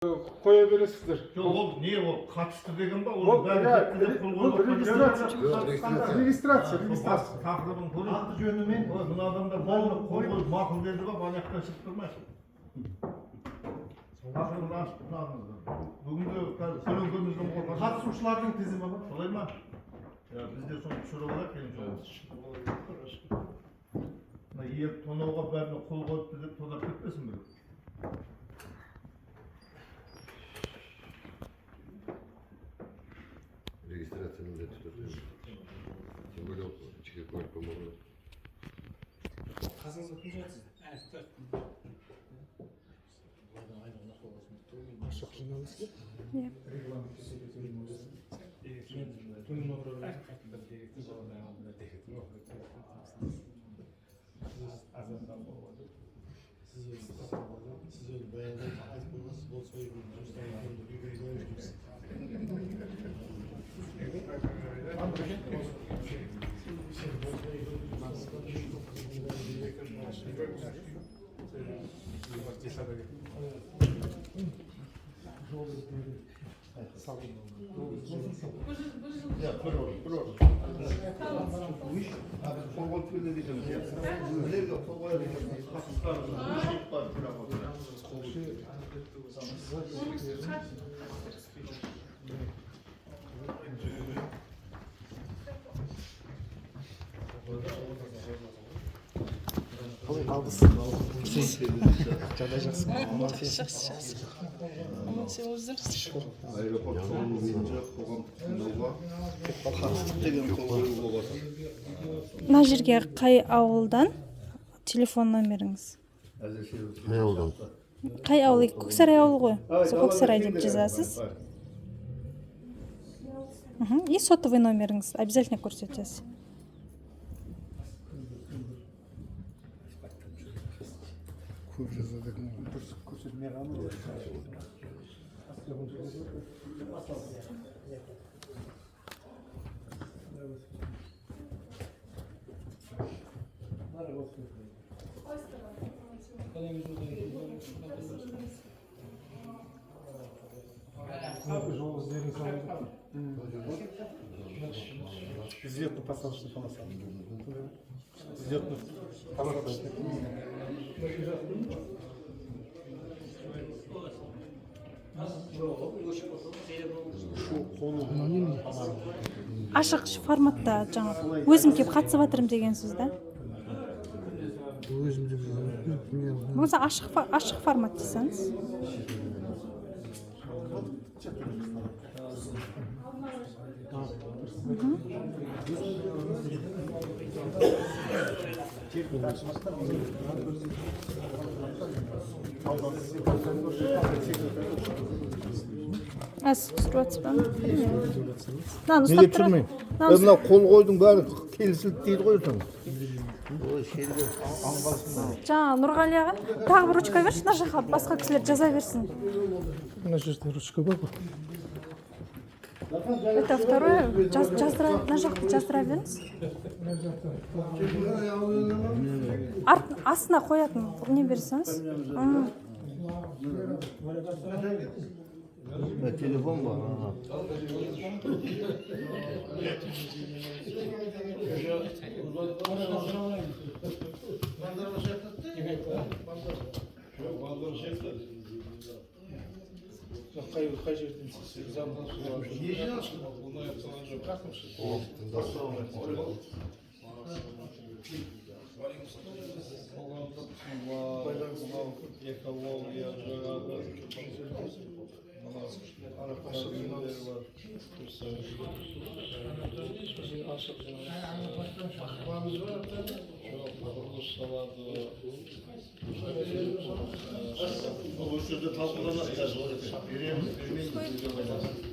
Қоя бересіздер. Жоқ, ол не, ол қатысты деген ба? Ол, Оның бәрі иә, жетті деп қол ол қойып регистрация. жатқан. Регистрация, регистрация. Тақырыбын көрейік. Аты жөнімен. Ой, мына адамдар бәріне қол қойып мақұл деді ба, ана жақтан шығып тұрмайсың. Тақырыбын ашып тыңдаңыздар. Бүгінгі қазір көлеңкеміздің қорғасы. Қатысушылардың тізімі ма? Солай ма? Я, біз де соны түсіріп алайық енді. Мына ел тонауға бәріне қол қойыпты деп тонап кетпесін біреу. Регистрация міндетті түрде. Тем более ол жеке куәлік болмаған. Қасыңызда кім жатсыз? Ашық жиналыс па? Иә. Сіз өзі баяғыда айтып қойғансыз, болса жұмыстан. Иә, бір орын, бір орын. А, біз қол қойып келеді екенбіз, иә. Біледі, қол қояды екенбіз. Қатысқан мүшелік бар, бірақ ол. Қалай қалдыңыз? Жағдай жақсы ма? Аман Жақсы, жақсы, жақсы. Аман сен өздеріңіз. Аэропорт салу бойынша қоғамдық тыңдауға қатыстық деген қол қоюға болады. Мына жерге қай ауылдан, телефон номеріңіз? Әзірше. Қай ауылдан? Қай ауыл? Көксарай ауылы ғой. Сол Көксарай деп жазасыз. И сотовый номеріңіз обязательно көрсетесіз. Көп жазады екен. Дұрыс көрсетмей қалды ғой. Жол іздерін салып. Взлетно-посадочный полоса. Взлетно-посадочный. Шу қону. Ашық форматта жаңағы өзім келіп қатысып жатырмын деген сөз да. Өзім деп. Болмаса ашық, ашық формат десеңіз. А, сіз түсіріп жатсыз ба? Мынаны Не ұстап деп тұра. жүрмеймін? Мынаны Мына қол қойдың, бәрі келісілді дейді ғой ертең. Ой, шелге аңғалсын. Жаңа Нұрғали аға, тағы бір ручка берші мына жаққа, басқа кісілер жаза берсін. Мына жерде ручка бар ғой. Это второе, жаздыра, мына жақты жаздыра беріңіз. Арт, астына қоятын не берсеңіз. Мына телефон бар. Ага. Қай жерден сіз заң? Экология жаңағы мынау үйлер бар. Ашық Жоқ, құрылыс салады. Осы жерде талқыланады қазір. Береміз, бермейміз жерге байланысты.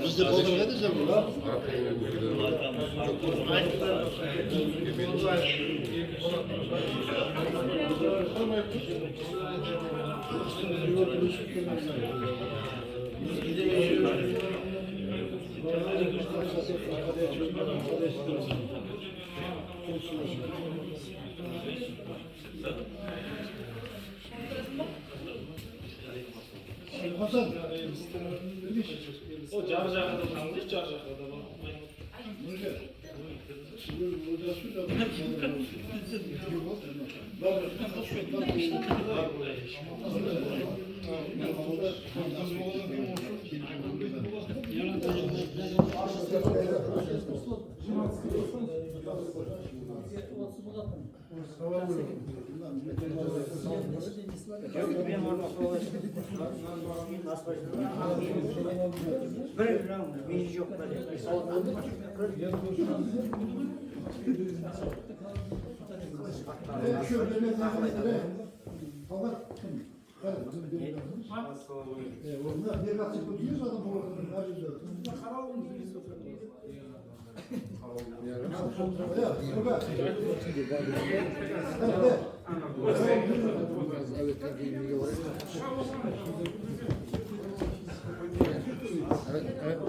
Бізде болдыр қайда жабылды? О, жар жаққа да барсаңыз, жар жаққа да бар.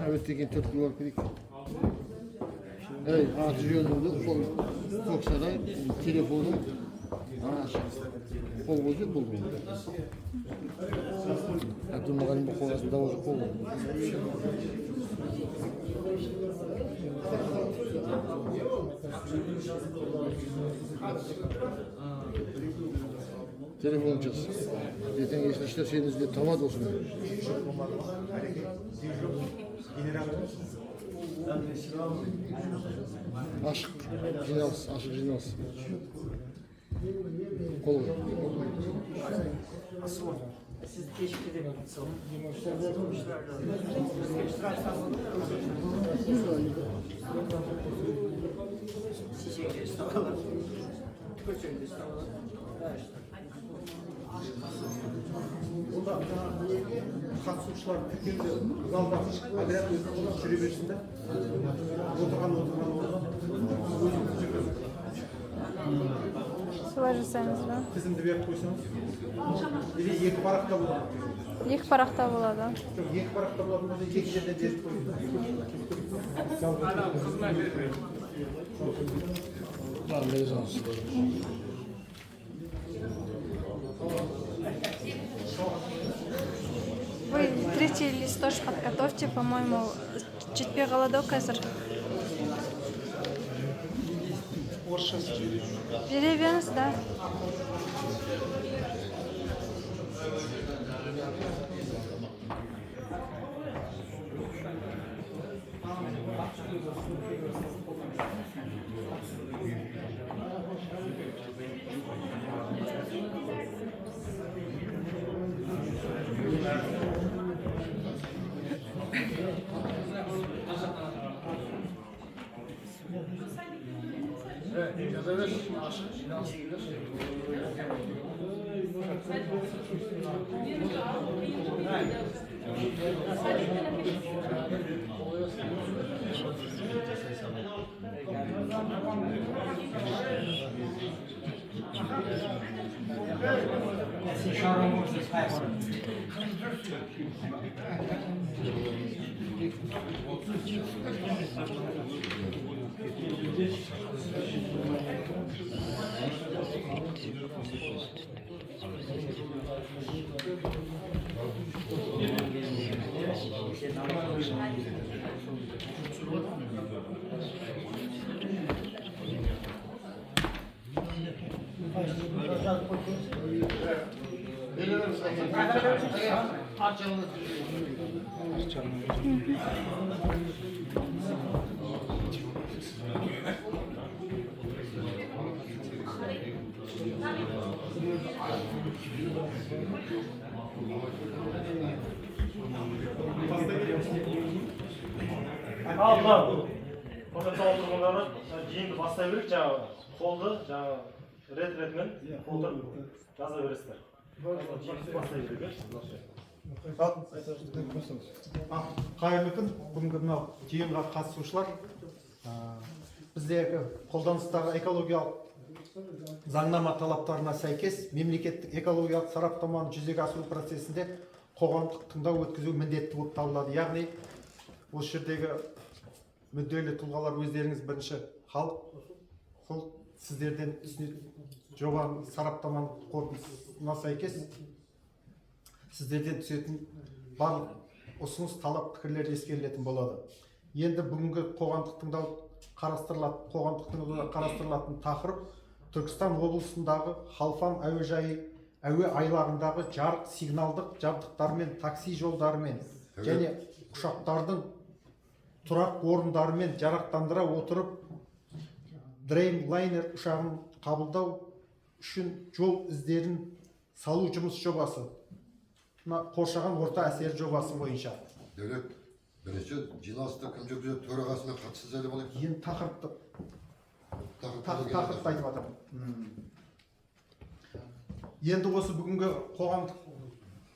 Обедтен кейін 4 күн барып келейік. Ей, аты жөніңді, сол Көксарай, телефоның, қол қойса болды. Әбділмұғалим болып қойғасын дауа жоқ қол. Телефон жаз. Ертең ешнәрсе сені іздеп табады осыны. Ашық жиналыс, ашық жиналыс. Қол қой. Siz teşekkür ederim. Онда қатысушылар тіркеуде залда әдірет өзі жүре берсін да. Отырған отырған орнына өзіңіз жүргізіп. Солай жасаймыз ба? Тізімді беріп қойсаңыз. Или екі парақта болады. Екі парақта болады. Жоқ, екі парақта болатын болса, екі жерден беріп қойыңыз. Tamam, бере салыңыз. Вы третий лист тоже подготовьте, по-моему, жетпей қалады ғой қазір. Бере беріңіз, да. Ал мына құрметті ауыл тұрғындары, жиынды бастай берейік, жаңағы қолды жаңағы рет ретімен толтырып жаза бересіздер. Жиынды бастай берейік. Қайырлы күн, бүгінгі мынау жиынға қатысушылар. Бізде қолданыстағы экологиялық заңнама талаптарына сәйкес мемлекеттік экологиялық сараптаманы жүзеге асыру процесінде қоғамдық тыңдау өткізу міндетті болып табылады. Яғни Осы жердегі мүдделі тұлғалар өздеріңіз бірінші халық, сол сіздерден түсінетін жобаның сараптаманың қорытындысына сәйкес сіздерден түсетін барлық ұсыныс, талап, пікірлер ескерілетін болады. Енді бүгінгі қоғамдық тыңдау қарастырылатын, қоғамдық тыңдауда қарастырылатын тақырып Түркістан облысындағы Халфан әуежайы әуе айлағындағы жарық сигналдық жабдықтармен, такси жолдарымен және ұшақтардың тұрақ орындарымен жарақтандыра отырып Dreamliner ұшағын қабылдау үшін жол іздерін салу жұмыс жобасы, мына қоршаған орта әсері жобасы бойынша. Дәулет, бірінші жиналысты кім жүргізеді, төрағасы мен хатшысын сайлап алайық. Енді тақырыпты Тақырыпты тақырыпты айтып жатырмын. Енді осы бүгінгі қоғамдық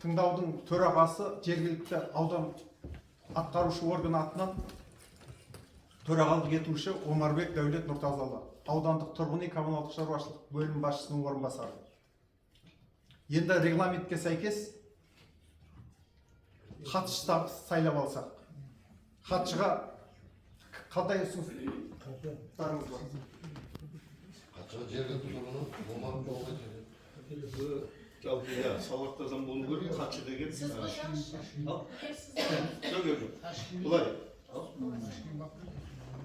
тыңдаудың төрағасы жергілікті аудан атқарушы орган атынан төрағалық етуші Омарбек Дәулет Нұртазаұлы, аудандық тұрғын үй коммуналдық шаруашылық бөлім басшысының орынбасары. Енді регламентке сәйкес хатшы сайлап алсақ, хатшыға қандай ұсыныстарыңыз бар? Хатшыға жергілікті тұрғыны Омар Жолбай. Жалпы, иә, сауатты адам болу керек хатшы деген. Сіз қойсаңызшы. Ал? Сіз. Жоқ, жоқ, жоқ, былай,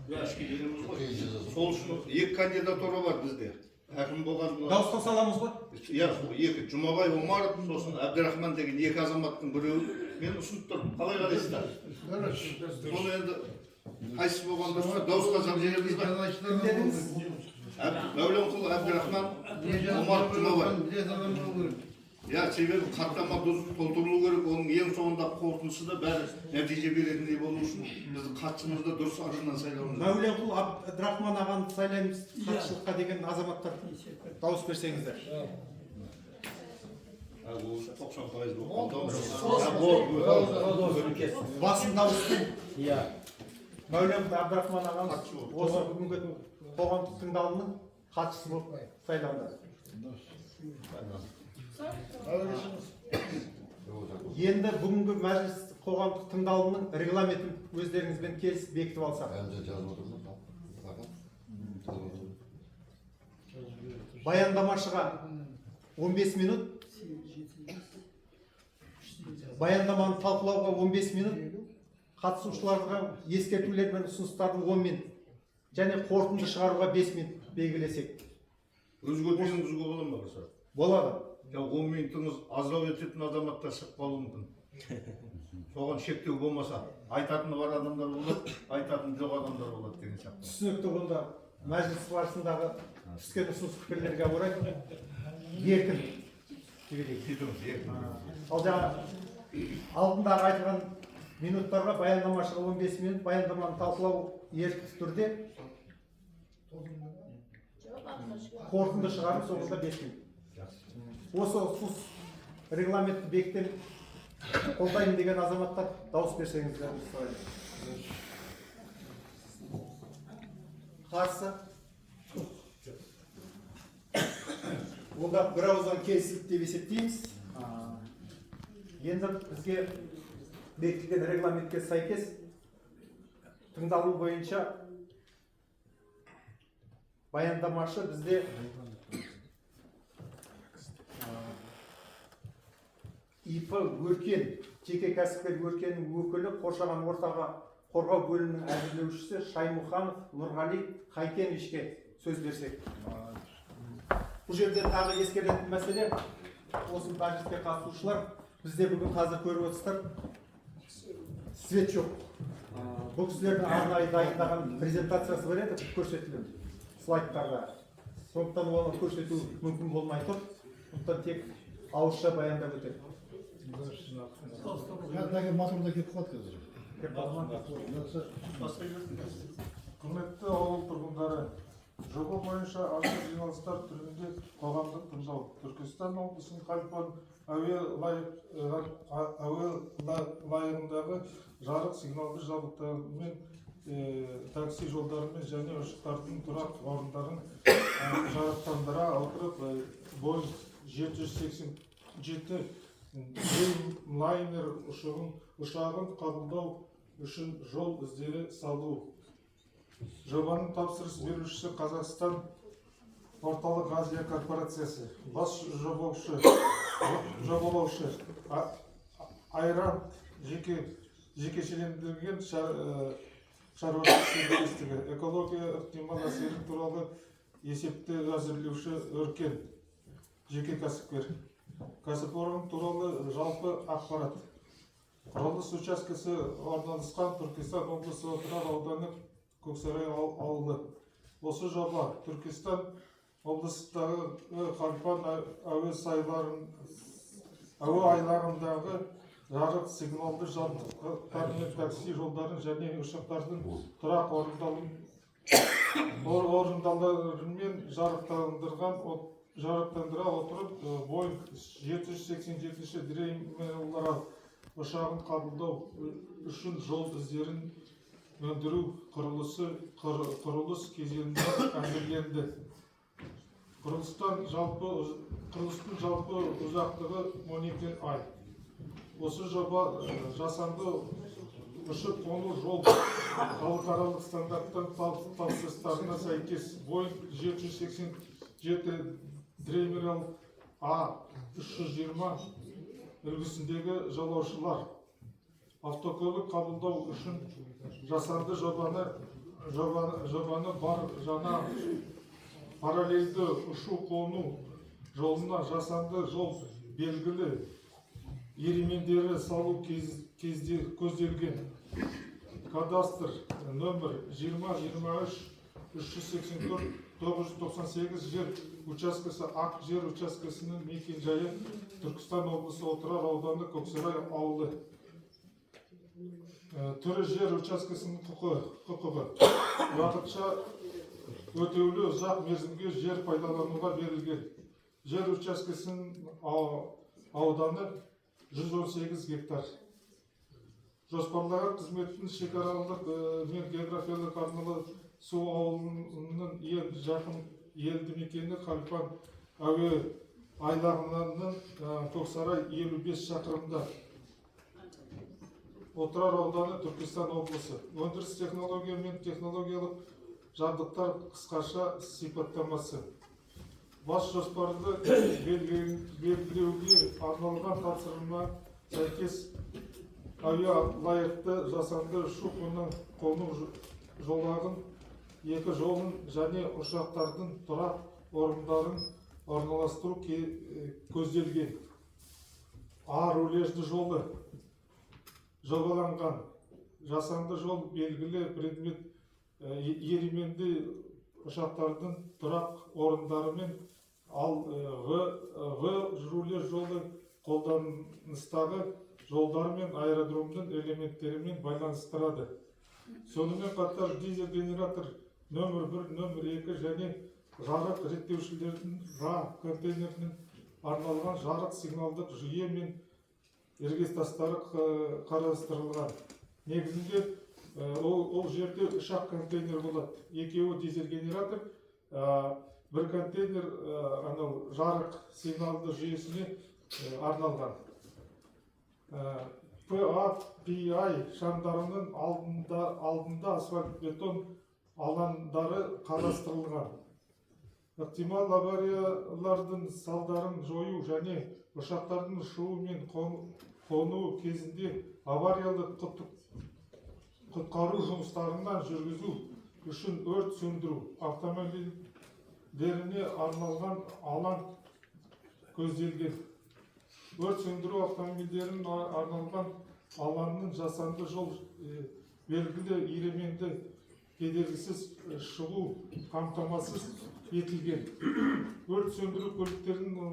иә, ішке келеміз ғой. Сол үшін екі кандидатура бар бізде, әкім болған. Дауысқа саламыз ғой. Иә, сол екі, Жұмабай Омаров, сосын Әбдірахман деген екі азаматтың біреуін мен ұсынып тұрмын. Қалай қарайсыздар соны? Енді қайсысы болған дұрыс па? Дауысқа салып жібереміз ба? Кім дедіңіз? Мәуленқұл Әбдірахман, Омаров Жұмабай. Иә, себебі хаттама дұрыс толтырылу керек, оның ең соңында қорытындысы да бәрі нәтиже беретіндей болу үшін біздің хатшымызды дұрыс адамнан сайлауымыз керек. Мәуленқұл Әбдірахман ағаны сайлаймыз хатшылыққа деген азаматтар дауыс берсеңіздер. Ол 90% болып қалды. Басым дауыспен Иә. Мәуленқұл Әбдірахман ағамыз осы бүгінгі қоғамдық тыңдалымның хатшысы болып сайланды. Енді бүгінгі мәжіліс қоғамдық тыңдалымның регламентін өздеріңізбен келісіп бекітіп алсақ. Бәрін де жазып отырмын. Аға, жазып отырмын. Баяндамашыға 15 минут, баяндаманы талқылауға 15 минут, қатысушыларға ескертулер мен ұсыныстарды 10 минут және қорытынды шығаруға 5 минут белгілесек. Өзгерту енгізуге бола ма бір сәт? Болады. Я, 10 минутыңыз аздау ететін азаматтар шығып қалуы мүмкін. Соған шектеу болмаса, айтатыны бар адамдар болады, айтатыны жоқ адамдар болады деген сияқты. Түсінікті. Онда мәжіліс барысындағы түскен ұсыныс пікірлерге орай еркін жіберейік. Сөйтіңіз, еркін. Ал жаңа алдындағы айтылған минуттарға баяндамашыға 15 минут, баяндаманы талқылау ерікті түрде, қорытынды шығару соңында 5 минут. Осы ұсыныс регламентті бекітемін, қолдаймын деген азаматтар дауыс берсеңіздер сұраймын. Қарсы? Онда бір ауыздан келісілді деп есептейміз. Енді бізге бекітілген регламентке сәйкес тыңдалу бойынша баяндамашы бізде ИП Өркен жеке кәсіпкер Өркеннің өкілі, қоршаған ортаға қорғау бөлімінің әзірлеушісі Шаймұханов Нұрғали Хайкеновичке сөз берсек. Бұл жерде тағы ескеретін мәселе, осы мәжіліске қатысушылар, бізде бүгін қазір көріп отырсыздар, свет жоқ. Бұл кісілердің арнайы дайындаған презентациясы бар еді, көрсетілім слайдтарда, сондықтан оны көрсету мүмкін болмай тұр, сондықтан тек ауызша баяндап өтеді. Мотор да кетіп қалды қазір. Келіп қалды ма? Құрметті ауыл тұрғындары, жоба бойынша ашық жиналыстар түрінде қоғамдық тыңдау Түркістан облысының Қалфан әуе лайығындағы жарық сигналды жабдықтармен, такси жолдарымен және ұшақтардың тұрақ орындарын жарықтандыра отырып, Боинг 787 Dreamliner ұшағын қабылдау үшін жол іздері салу. Жобаның тапсырыс берушісі Қазақстан Орталық Азия корпорациясы, бас жобалаушы Айран жекешелендірілген шаруашылық серіктестігі, экология ықтимал әсері туралы есепті әзірлеуші Өркен жеке кәсіпкер. Кәсіпорын туралы жалпы ақпарат. Құрылыс учаскесі орналасқан Түркістан облысы, Отырар ауданы, Көксарай ауылы. Осы жоба Түркістан облысындағы Қалфан әуе айлағындағы жарық сигналды жабдықтар мен такси жолдарын және ұшақтардың тұрақ орындаларымен жарықтандыра отырып, Боинг 787 Dreamliner ұшағын қабылдау үшін жол іздерін өндіру құрылысы құрылыс кезеңінде әзірленді. Құрылыстың жалпы ұзақтығы 12 ай. Осы жоба жасанды ұшып қону жол халықаралық стандарттың тапсырыстарына сәйкес Боинг 787 Dreamliner А 320 үлгісіндегі жолаушылар автокөлік қабылдау үшін жасанды жобаны бар жаңа параллельді ұшу қону жолына жасанды жол белгілі ерімендері салу кезде көзделген. Кадастр нөмір 20 23 384 998. Жер учаскесі ақ. Жер учаскесінің мекен жайы Түркістан облысы, Отырар ауданы, Көксарай ауылы. Түрі жер учаскесінің құқығы уақытша өтеулі ұзақ мерзімге жер пайдалануға берілген. Жер учаскесінің ауданы 118 гектар. Жоспарлаған қызметтің шекаралық мен географиялық арналы су ауылының ең жақын елді мекені Қалфан әуе айлағынан Көксарай 55 шақырымда, Отырар ауданы, Түркістан облысы. Өндіріс технология мен технологиялық жабдықтар қысқаша сипаттамасы. Бас жоспарды белгілеуге арналған тапсырма сәйкес әуе лайықты жасанды ұшу қону жолағын, екі жолын және ұшақтардың тұрақ орындарын орналастыру көзделген. А рулежді жолы жобаланған. Жасанды жол белгілі предмет еременді ұшақтардың тұрақ орындарымен, ал В рулеж жолы қолданыстағы жолдар мен аэродромдың элементтерімен байланыстырады. Сонымен қатар дизель генератор нөмір 1, нөмір 2 және жарық реттеушілердің РА контейнерінің арналған жарық сигналдық жүйе мен іргетастары қарастырылған. Негізінде ол жерде үш ақ контейнер болады: екеуі дизель генератор, бір контейнер анау жарық сигналды жүйесіне арналған. PAPI шамдарының алдында асфальт бетон алаңдары қарастырылған. Ықтимал авариялардың салдарын жою және ұшақтардың ұшуы мен қонуы кезінде авариялық құтқару жұмыстарына жүргізу үшін өрт сөндіру автомобильдеріне арналған алаң көзделген. Өрт сөндіру автомобильдеріне арналған алаңның жасанды жол белгілі еременді кедергісіз шығу қамтамасыз етілген. Өрт сөндіру көліктерінің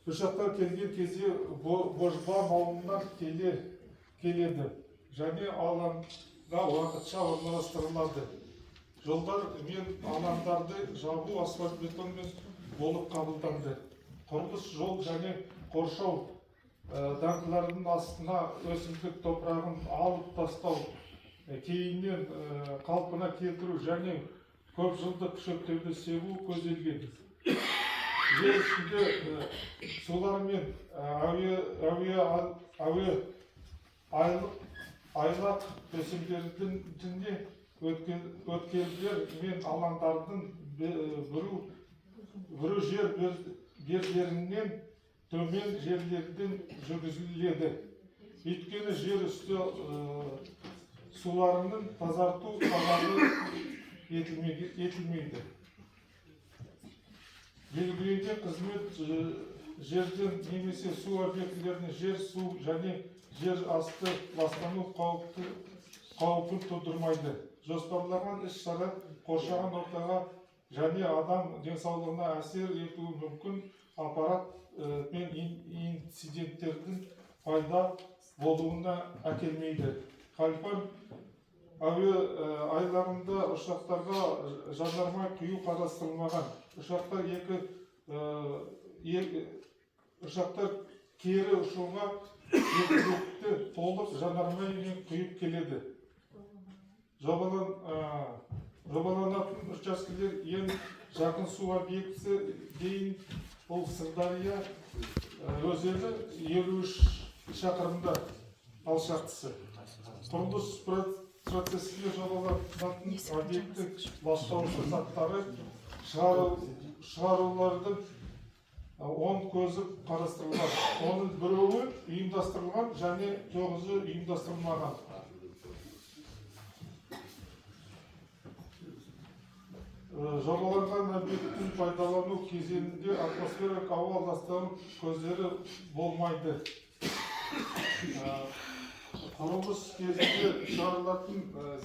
ұшақтар келген кезде Божбан ауылынан келеді және алаңға уақытша орналастырылады. Жолдар мен алаңдарды жабу асфальт бетонмен болып қабылданды. Құрылыс жол және қоршау даңғылдардың астына өсімдік топырағын алып тастау, кейіннен қалпына келтіру және көпжылдық шөптерді себу көзделген. Жер үстінде сулар мен әуе Айлақ төсемдерінде өткелдер мен алаңдардың бүру жер бедерінен төмен жерлерден жүргізіледі. Өйткені жер үсті суларының тазарту талабы етілмейді. Белгіленген қызмет жерден немесе су объектілеріне жер, су және жер асты ластану қаупін тудырмайды. Жоспарланған іс-шара қоршаған ортаға және адам денсаулығына әсер етуі мүмкін аппарат мен инциденттердің пайда болуына әкелмейді. Қалфан әуе айлағында ұшақтарға жанармай құю қарастырылмаған. Ұшақтар кері ұшуға жеткілікті толық жанармаймен құйып келеді. Жобаланатын учаскелер ең жақын су объектісі дейін, ол Сырдария өзені 53 шақырымда алшақтысы. Құрылыс процесінде жобаланатын объекті ластаушы заттары шығарулардың 10 көзі қарастырылған. Оның біреуі ұйымдастырылған және 9-ы ұйымдастырылмаған. Жобаланған объекттің пайдалану кезеңінде атмосфералық ауа ластану көздері болмайды. Құрылыс кезінде шығарылатын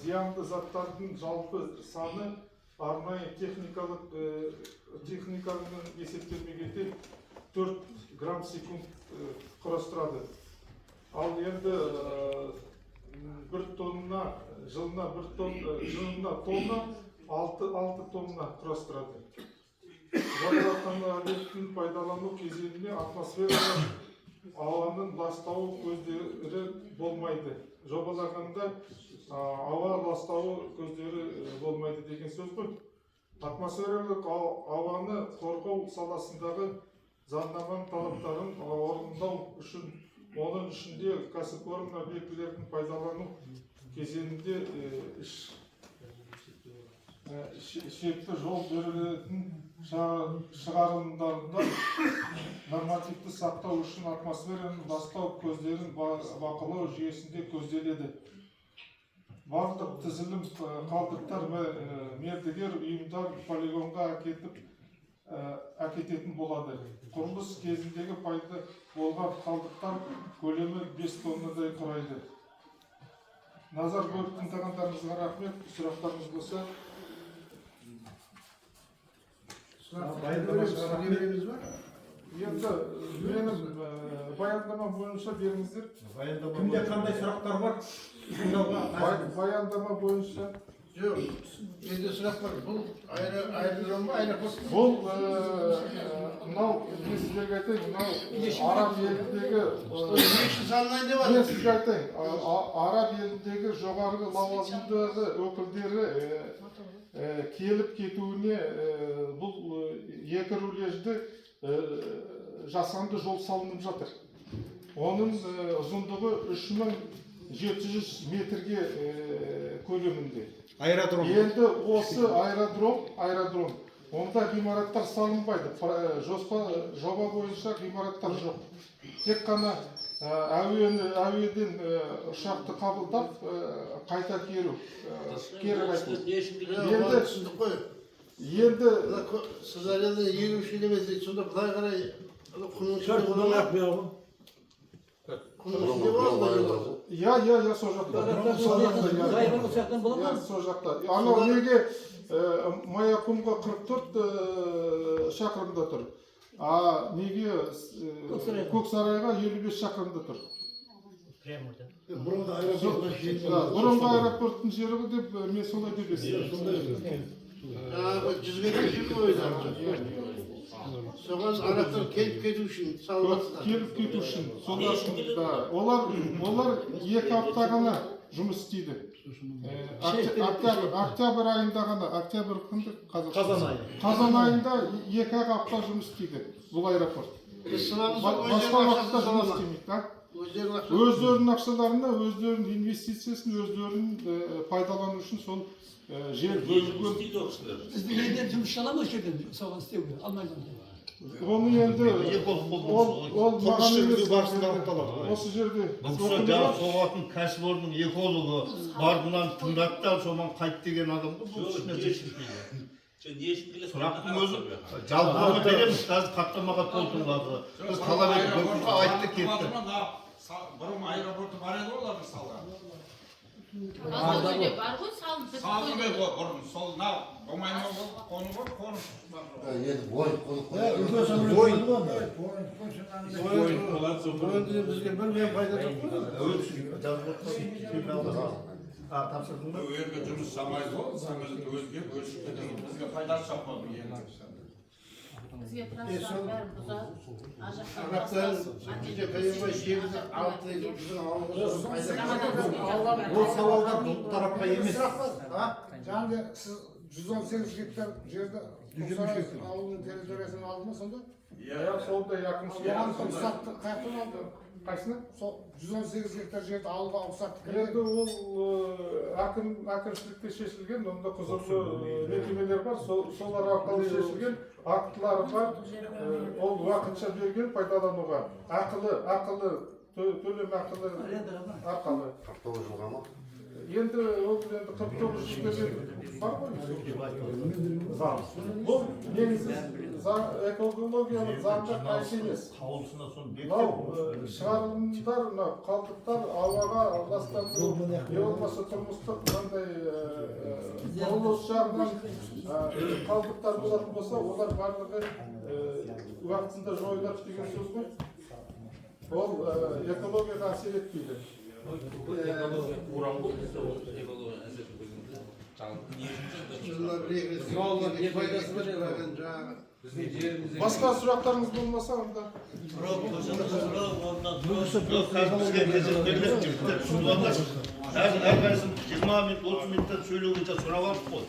зиянды заттардың жалпы саны арнайы техниканың есептелмегенде 4 грамм секунд құрастырады. Ал енді бір тонна, жылына бір тонна, жылына тонна, 6 тонна құрастырады. Жобаланған объекттің пайдалану кезеңінде атмосфералық ауаның ластауы көздері болмайды. Жобалағанда ауа ластауы көздері болмайды деген сөз ғой. Атмосфералық ауаны қорғау саласындағы заңнаманың талаптарын орындау үшін, оның ішінде кәсіпорын объектілерін пайдалану кезеңінде шекті жол берілетін шығарындарында нормативті сақтау үшін атмосфераның ластау көздерін бақылау жүйесінде көзделеді. Барлық тізілім қалдықтар мердігер ұйымдар полигонға әкететін болады. Құрылыс кезіндегі пайда болған қалдықтар көлемі 5 тоннадай құрайды. Назар бөліп тыңдағандарыңызға рахмет. Сұрақтарыңыз болса. Енді менің баяндама бойынша беріңіздер. Кімде қандай сұрақтар бар? Баяндама бойынша. Жоқ, менде сұрақ бар. Бұл аэродром ба, аэропорт? Бұл мынау, мен сіздерге айтайын, мынау араб еліндегі, мен сізге айтайын, араб еліндегі жоғарғы лауазымдағы өкілдері келіп кетуіне бұл екі рулежді жасанды жол салынып жатыр. Оның ұзындығы 3700 метрге көлемінде. Аэродром. Енді осы аэродром, онда ғимараттар салынбайды. Жоба бойынша ғимараттар жоқ. Тек қана әуеден ұшақты қабылдап, қайта кері қайту. Енді түсіндік қой. Енді Сырдариядан 53 километр, сонда былай қарай құмның ішінде Төрт бола ма? мың ғой. Құмның ішінде бола ма? Иә, иә, иә, сол жақта. Сол жақта, иә. Бола ма? Иә, сол жақта. Анау неге Маяқұмға 44 шақырымда тұр. А неге Көксарайға 55 шақырымда тұр. Бұрынғы аэропорттың жері. Бұрынғы аэропорттың жері ғой деп мен солай деп естідім. Жаңағы жүзге жер ғой. Соған арабтар келіп кету үшін салып жатсыздар. Келіп кету үшін. Сонда да, олар 2 апта ғана жұмыс істейді. Октябрь айында ғана, октябрь қандай? Қазан айы. Қазан айында 2 апта жұмыс істейді бұл аэропорт. Біз сынамыз Басқа уақытта жұмыс істемейді, а? Өздерінің ақшаларына, өздерінің инвестициясын, өздерінің пайдалану үшін сол жер бөлінген. Біздің елден жұмысшы ала ма осы жерден соған істеуге? Алмайды. Оны енді ол маған емес, осы жерде бұл кісі жаңа соғатын кәсіпорынның экологы бар, мынаны тыңдады да соған қайт деген адам ғой. Бұл ешнәрсе шешпейді. Сұрақтың өзі жалпылама береміз, қазір хаттамаға толтырылады. Біз талап етіп бұл кісі айтты, кетті. Бұрын аэропорты бар еді ғой олардың салған. Бар ғой, салынып бітіп Салынып еді ғой бұрын. Сол мынау болмай ма, ол қону ғой, қоныс бар ғой. Енді бой қонып қой. Бізге бір мен пайда жоқ қой. Тапсырдың ба? Елге жұмыс жасамайды ғой, самолет өзге бөлшек кетеді. Бізге пайдасы жоқ қой елге. Бізге трассаның бәрін бұзады. Ар жақтан Арабтар кеше пәленбай жерді алды дейді, біздің ауылға пайда. Ол сауалдар бұл тарапқа емес. Жаңағы сіз 118 гектар жерді Тоқсарай ауылының территориясынан алды ма сонда? Иә, сондай әкімшілік. Оған рұқсатты қаяқтан алды? Қайсыны? Сол 118 гектар жерді алуға рұқсатты кім Енді ол әкімшілікте шешілген, онда құзырлы мекемелер бар, солар арқылы шешілген, актылары бар. Ол уақытша берген пайдалануға, ақылы төлем ақылы арқылы. 49 жылға ма? Енді ол енді 49 жыл деген бар ғой заң. Бұл негізі заң, экологиялық заңға қайшы емес. Қаулысына соны Мынау бекітеді. шығарылымдар, мынау қалдықтар ауаға ластандыру, не болмаса тұрмыстық мынандай құрылыс жағынан қалдықтар болатын болса, олар барлығы уақытында жойылады деген сөз ғой. Ол экологияға әсер етпейді. Жылына бір екі рет Не пайдасы бар енді? Басқа сұрақтарыңыз болмаса онда. Қазір бізге кезек беріледі, жігіттер, түсініп алыңдаршы. Қазір әрқайсысын 20 минут, 30 минуттан сөйлеуге сұрап алдық қой.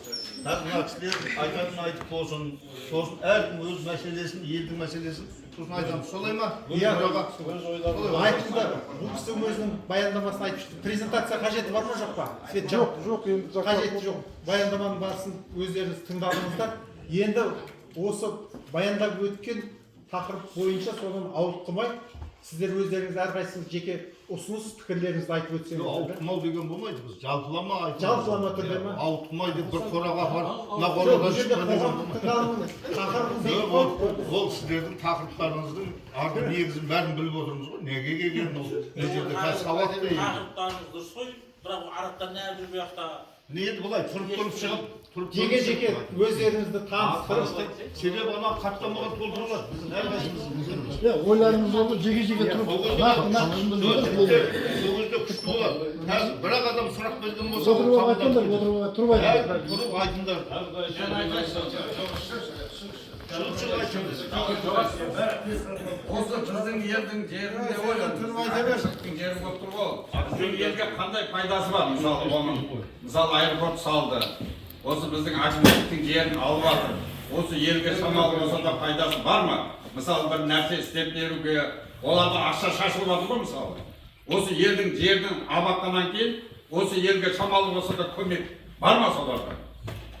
Қазір мына кісілер айтатынын айтып болсын, сосын әркім өз мәселесін, елдің мәселесін сосын айтамыз. Солай ма? Иә. Солай. Айтыңдар. Бұл кісі өзінің баяндамасын айтып шықты. Презентация қажеті бар ма, жоқ па? Свет Жоқ, жоқ, енді қажеті жоқ. Баяндаманың барысын өздеріңіз тыңдадыңыздар. Енді осы баяндап өткен тақырып бойынша содан ауытқымай, сіздер өздеріңіз әрқайсыңыз жеке ұсыныс пікірлеріңізді айтып өтсеңіздер. Ауытқымау деген болмайды, біз жалпылама айтамыз. Жалпылама түрде ма? Ауытқымай деп бір қораға апарып, мына Жоқ, қорадан бұл жерде шыққан деген қоғамдық болмайды. тыңдалымның тақырыбын Жоқ, бекітіп қойдық. ол сіздердің тақырыптарыңыздың арты негізін бәрін біліп отырмыз ғой. Неге келген ол? Мына жерде қазір сауатты енді. Тақырыптарыңыз дұрыс қой, бірақ арабтар не жүр бұл жақта? Не енді былай тұрып шығып, тұрып Жеке жеке өздеріңізді таныстырып, себебі ана хаттамаға толтырылады біздің әрқайсымыздың. Иә, ойларыңыз болды, жеке жеке тұрып, нақты нақты Сол кезде күшті болады. Қазір бір ақ адам сұрақ берген болса, ол отырып алып айтыңдар, қабылданып отырып алып тұрып айтыңдар. Әркім тұрып айтыңдар. Шығып шығып айтыңдар. Осы біздің елдің жерінде ғой, әкімшіліктің жері болып тұр ғой. Біздің елге қандай пайдасы бар мысалы оның? Мысалы аэропорт салды. Осы біздің әкімшіліктің жерін алып жатыр. Осы елге шамалы болса да пайдасы бар ма? Мысалы бір нәрсе істеп беруге, оларға ақша шашылып жатыр ғой мысалы. Осы елдің жерін алып кейін осы елге шамалы болса да көмек бар ма соларға?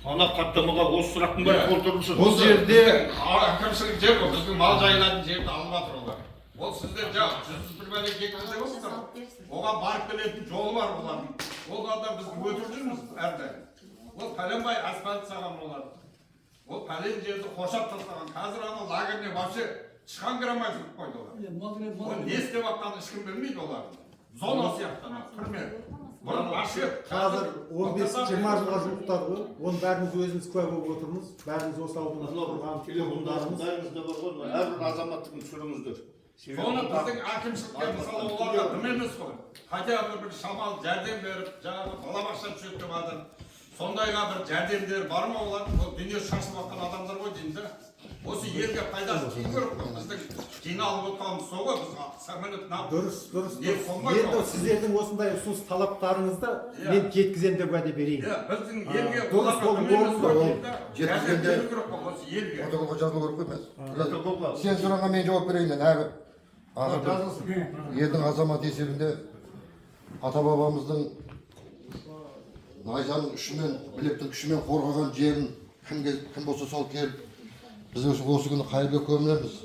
Ана хаттамаға осы сұрақтың бәрі толтырылсын. Бұл жерде әкімшілік жер ғой, біздің мал жайылатын жерді алып жатыр олар. Ол сіздер жаңа 101 бәле гектар деп отырсыздар ғой. Оған барып келетін жолы бар олардың. Олардан біз өтіп жүрміз әрдайым. Ол пәленбай асфальт салған олар. Ол пәлен жерді қоршап тастаған. Қазір ана лагеріне вообще тышқан кіре алмай жүріп қойды олар. Ол не істеп жатқанын ешкім білмейді олардың. Зона сияқты ана, түрме. Бұрын ашық, Қазір 15-20 жылға жуықтады ғой. Оның бәріміз өзіміз куә болып отырмыз. Бәріміз осы ауылдың тұрған Телефондарыңыз тұрғындарымыз. бәріңізде бар ғой, әрбір азаматтың түсіріңіздер. Соны біздің әкімшілікке мысалы оларға дым емес қой. Хотя бы бір шамалы жәрдем беріп, жаңағы балабақша түседі деп жатыр. Сондайға бір жәрдемдер бар ма олар? Ол дүние шашылып жатқан адамдар ғой деймін да. Осы елге пайдасы тию керек қой. Біздің жиналып отырғанымыз сол ғой, біз самолет Дұрыс, дұрыс, Не дұрыс. қонбайды Енді ғой. сіздердің осындай ұсыныс талаптарыңызды Иә. мен жеткіземін деп уәде берейін. Иә, біздің елге Дұрыс, оларға ол дым емес орынды, қой ол. деймін да. Жәрдем Жеткізгенде беру керек қой осы елге. протоколға жазылу керек қой. Мен сен сұрағанға мен жауап берейін енді. Әр Ақыры елдің азаматы есебінде ата-бабамыздың найзаның ұшымен, білектің күшімен қорғаған жерін кім болса сол келіп, біз осы күні қайырға көмілеміз,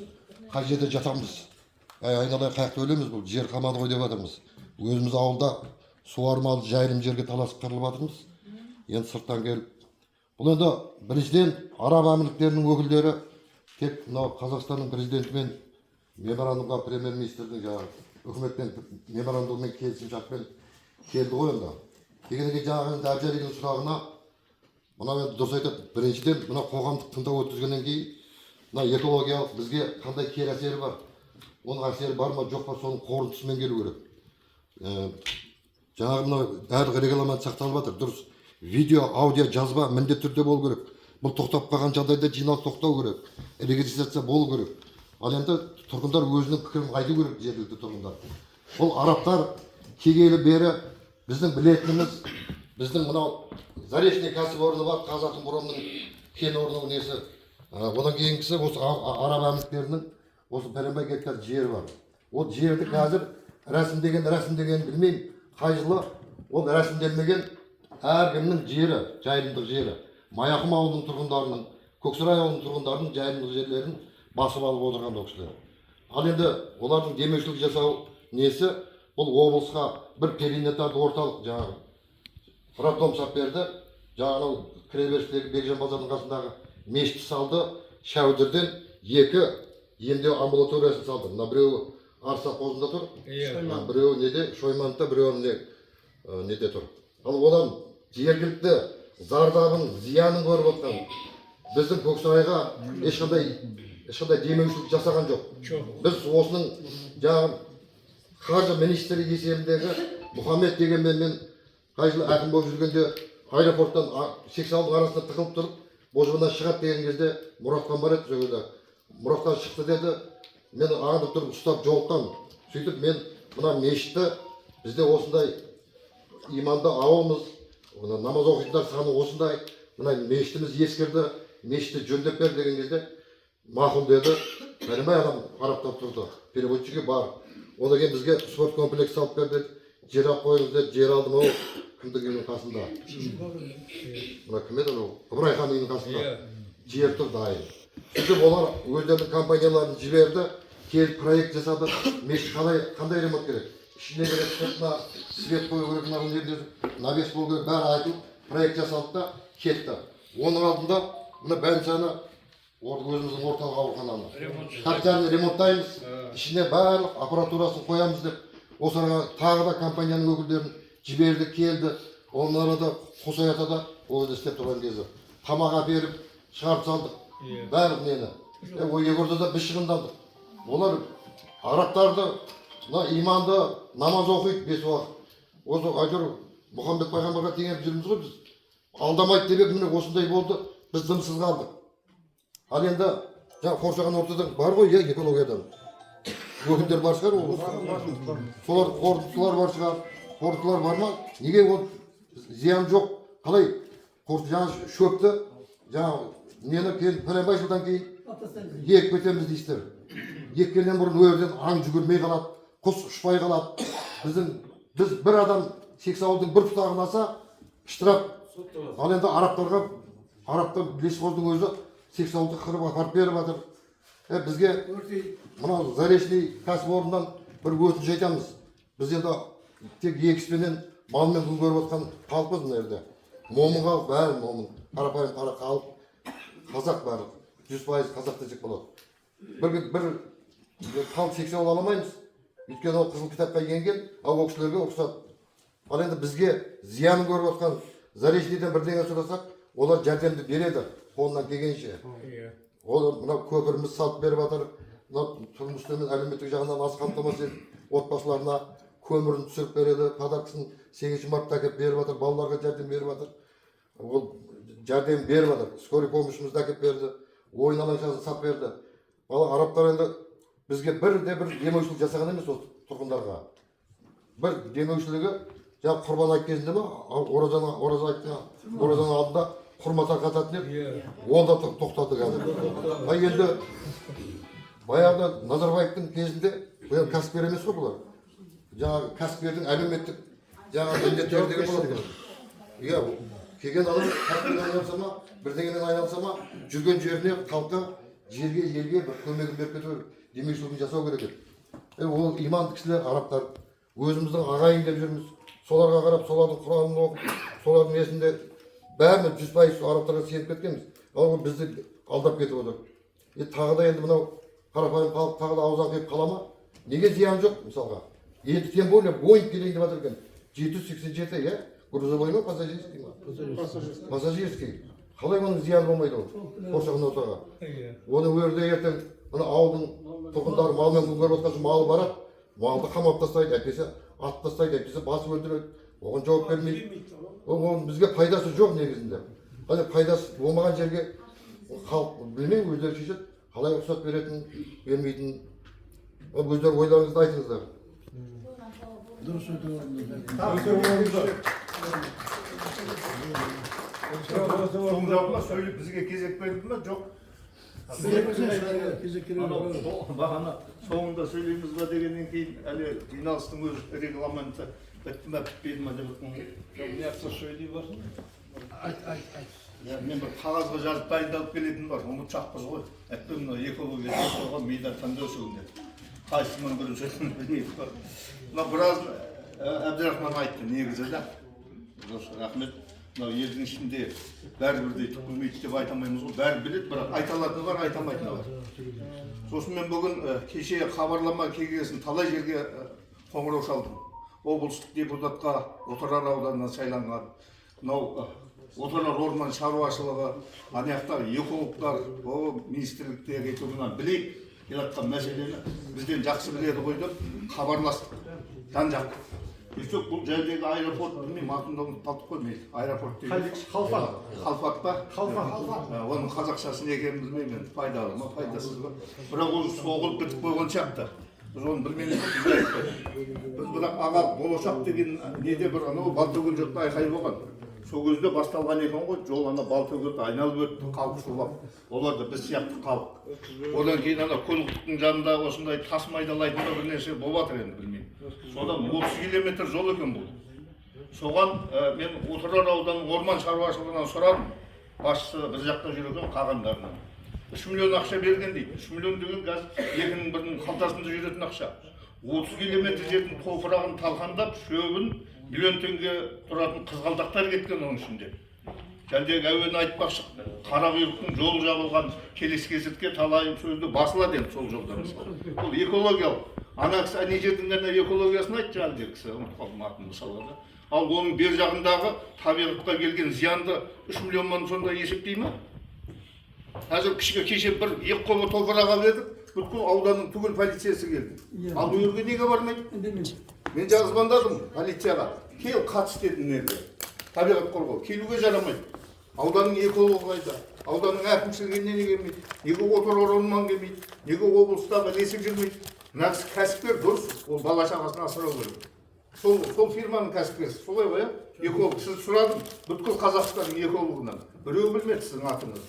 қай жерде жатамыз, айналайын қаяқта өлеміз, бұл жер қалмады ғой деп жатырмыз. Өзіміз ауылда суармалы жайылым жерге таласып қырылып жатырмыз. Енді сырттан келіп, бұл енді біріншіден Араб әмірліктерінің өкілдері тек мынау Қазақстанның президентімен меморандумға, премьер-министрдің жаңағы үкіметпен меморандуммен келісімшартпен келді ғой енді. Келгеннен кейін жаңағы енді Әбжәлидің сұрағына мынау енді дұрыс айтады. Біріншіден мына қоғамдық тыңдау өткізгеннен кейін мына экологиялық бізге қандай кері әсері бар, оның әсері бар ма жоқ па, соның қорытындысымен келу керек. Жаңағы мынау барлық регламент сақталып жатыр, дұрыс. Видео, аудио жазба міндетті түрде болу керек. Бұл тоқтап қалған жағдайда жиналыс тоқтау керек, регистрация болу керек. Ал енді тұрғындар өзінің пікірін айту керек, жергілікті тұрғындар. Бұл арабтар келгелі бері біздің білетініміз, біздің мынау Заречный кәсіпорны бар, Қазатомпромның кен орнының несі. Одан кейінгісі осы Араб әмірліктерінің осы пәленбай гектар жері бар. Ол жерді қазір рәсімдеген білмеймін, қай жылы ол рәсімделмеген әркімнің жері, жайылымдық жері. Маяқұм ауылының тұрғындарының, Көксарай ауылының тұрғындарының жайылымдық жерлерін басып алып отырған ол кісілер. Ал енді олардың демеушілік жасау несі, бұл облысқа бір перинаталды орталық жаңағы роддом сап берді. Жаңағы анау кіреберістегі Бекжан базардың қасындағы мешітті салды, Шәудірден 2 емдеу амбулаториясын салды. Мына біреуі Арыс совхозында тұр, біреуі неде, Шоймантта, біреуі неде тұр. Ал одан жергілікті зардабын, зиянын көріп отқан біздің Көксарайға ешқандай демеушілік жасаған жоқ. Біз осының жаңағы қаржы министрі есебіндегі Мұхаммед дегенмен мен қай жылы әкім болып жүргенде аэропорттан сексауылдың арасында тығылып тұрып, Бозжырадан шығады деген кезде Мұратхан бар еді сол кезде. Мұратхан шықты деді, мен аңдып тұрып ұстап жолықтым. Сөйтіп мен мына мешітті, бізде осындай иманды ауылмыз, намаз оқитындар саны осындай, мына мешітіміз ескірді, мешітті жөндеп бер деген кезде мақұл деді. Бәленбай адам қараптап тұрды, переводчигі бар. Одан кейін бізге спорт комплекс салып бер деді, жер алып қойыңыз деді, жер алдым ау, кімдің үйінің қасында. Мына кім еді анау? Ыбырайхан үйінің қасында. Жер тұр дайын. Сөйтіп олар өздерінің компанияларын жіберді, келіп проект жасады, мешіт қандай ремонт керек, ішіне керек, сыртына свет қою керек, мына жерде навес болу керек, бәрі айтылып, проект жасалды да кетті. Оның алдында мына больницаны, өзіміздің орталық аурухананы капитальный ремонттаймыз, ішіне барлық аппаратурасын қоямыз деп, осы араға тағы да компанияның өкілдерін жіберді, келді. Оның арада Қосай атада ол жерде істеп тұрған кезі тамақ әперіп шығарып салдық барлық нені. Ол екі ортада біз шығындандық. Олар арабтарды мына иманды намаз оқиды 5 уақыт. Осы әйтеуір Мұхаммед пайғамбарға теңеп жүрміз ғой біз. Алдамайды деп едік, міне осындай болды, біз дымсыз қалдық. Ал енді жаңа қоршаған ортадан бар ғой, иә, экологиядан өкілдер бар шығар, ол солар қорытындылар бар шығар, қорытындылар бар ма? Неге ол зиян жоқ? Қалай жаңа шөпті, жаңа нені кейін пәленбай жылдан кейін егіп кетеміз дейсіздер. Еккеннен бұрын ол жерден аң жүгірмей қалады, құс ұшпай қалады. Біз бір адам сексауылдың бір бұтағын алса штраф. Ал енді арабтарға, арабтар лесхоздың өзі сексауылды қырып апарып беріп жатыр. Бізге мынау Заречный кәсіпорнынан бір өтініш айтамыз. Біз енді тек егіспенен малмен күн көріп отқан халықпыз мына жерде. Момын халық, бәрі момын, қарапайым қара халық, қазақ барлық, 100% қазақ десек болады. Бір халық сексеуіл ала алмаймыз, өйткені ол қызыл кітапқа енген, ал ол кісілерге рұқсат. Ал енді бізге зиянын көріп отқан Заречныйден бірдеңе сұрасақ, олар жәрдемді береді қолынан келгенше. Ол мынау көпіріміз салып беріп жатыр, мынау тұрмыстық әлеуметтік жағынан аз қамтамасыз отбасыларына көмірін түсіріп береді, подаркасын 8 мартта әкеліп беріп жатыр, балаларға жәрдем беріп жатыр. Ол жәрдем беріп жатыр, скорый помощьімізді әкеліп берді, ойын алаңшасын сап берді. Бала арабтар енді бізге бірде бір демеушілік жасаған емес осы тұрғындарға. Бір демеушілігі жаңа құрбан айт кезінде ма, ораза айттың, оразаның алдында құрма тарқататын еді, ол да тоқтады қазір. Ал енді баяғыда Назарбаевтың кезінде Бұл енді кәсіпкер емес қой бұлар. Жаңағы кәсіпкердің әлеуметтік жаңағы міндеттері деген болады екен. Иә, келген адам кәсіппен айналыса ма, бірдеңемен айналыса ма, жүрген жеріне халыққа, жерге, елге бір көмегін беріп кету керек, демеушілігін жасау керек еді. Ол иманды кісілер, арабтар, өзіміздің ағайын деп жүрміз. Соларға қарап, солардың құранын оқып, солардың несінде бәріміз 100% арабтарға сеніп кеткенбіз. Ал ол бізді алдап кетіп отыр. Тағы да енді мынау қарапайым халық тағы да аузын қиып қала ма? Неге зиян жоқ мысалға? Енді тем более Боинг келейін деп жатыр екен. 787, иә? Грузовой ма, пассажирский ма? Пассажирский. Қалай оның зияны болмайды ол қоршаған ортаға? Оны өрде ертең мына ауылдың тұрғындары малмен күн көріп отқан соң малы барады, малды қамап тастайды, әйтпесе атып тастайды, әйтпесе басып өлтіреді. Оған жауап бермейді. Оның бізге пайдасы жоқ негізінде. Қалай пайдасы болмаған жерге халық білмеймін, өздері шешеді, қалай рұқсат беретін, бермейтін. Өздері ойларыңызды айтыңыздар. Дұрыс өте орынды. Соң жауапла сөйлеп бізге кезек берді ме? Жоқ. Бағана соңында сөйлейміз ба дегеннен кейін әлі жиналыстың өз регламенті бітті ме, бітпеді ме деп отырмын. Мына сөйлей барсын. Айт, айт, айт. Мен бір қағазға жазып дайындалып келетін бар, ұмытшақпыз ғой. Әйтпе мына экология қорғау мида таңда өсуінде. Қайсысының бірін сөйлейтінін білмеймін. Мына біразын Әбдірахман айтты негізі да. Дұрыс, рахмет. Мынау елдің ішінде бәрі бірдей түк білмейді деп айта алмаймыз ғой. Бәрі біледі, бірақ айта алатыны бар, айта алмайтыны бар. Сосын мен бүгін кеше хабарлама келгесін талай жерге қоңырау шалдым. Облыстық депутатқа Отырар ауданынан сайланған мынау Отырар орман шаруашылығы, ана жақтағы экологтар, о министрліктегі экологтар білейік келатқан мәселені бізден жақсы біледі ғой деп хабарластық жан-жақты. Өйтсек бұл жердегі аэропорт білмеймін, атын да ұмытып қалдық қой мен. Аэропорт дейді. Халфат. Халфат па? Халфат. Оның қазақшасы не екенін білмеймін енді, пайдалы ма, пайдасыз ба. Бірақ ол соғылып бітіп қойған сияқты. Біз оны білмейміз, біз айтпаймыз. Біз бірақ аға болашақ деген неде бір анау Балтөген жұртта айқай болған. Сол кезде басталған екен ғой, жол ана Балтөгенді айналып өтті, халық шулап. Олар да біз сияқты халық. Одан кейін ана Көлқұдықтың жанында осындай тас майдалайтын да бір нәрсе болып жатыр енді білмеймін. Содан 30 километр жол екен бұл. Соған мен Отырар ауданының орман шаруашылығынан сұрадым. Басшысы бір жақта жүр екен қағандарынан. 3 миллион ақша берген дейді. 3 миллион деген қазір екінің бірінің қалтасында жүретін ақша. 30 километр жердің топырағын талқандап, шөбін миллион теңге тұратын қызғалдақтар кеткен оның ішінде. Жәндегі әуені айтпақшы, Қарақұйрықтың жолы жабылған, келесі кезекке талай сөзді басылады енді сол жолда мысалы. Бұл экологиялық. Ана кісі ане жердің ғана экологиясын айтты жәндегі кісі, ұмытып қалдым атын мысалға да. Ал оның бер жағындағы табиғатқа келген зиянды 3 миллионнан сонда есептей ме? Қазір кеше бір екі қолы топырақ алып едік, бүткіл ауданның түгел полициясы келді. Ал бұл жерге неге бармайды? Мен жаңа звондадым полицияға. Кел, қатыс дедім жерге. Табиғат қорғау. Келуге жарамайды. Ауданның экологы қайда? Ауданның әкімшілігі неге келмейді? Неге Отырар орман келмейді? Неге облыстағы лесік жүрмейді? Мына кісі кәсіпкер дұрыс, ол бала шағасын асырау керек. Сол фирманың кәсіпкері, солай ғой, эколог. Сіз сұрадым, бүткіл Қазақстанның экологынан. Біреу білмеді сіздің атыңызды.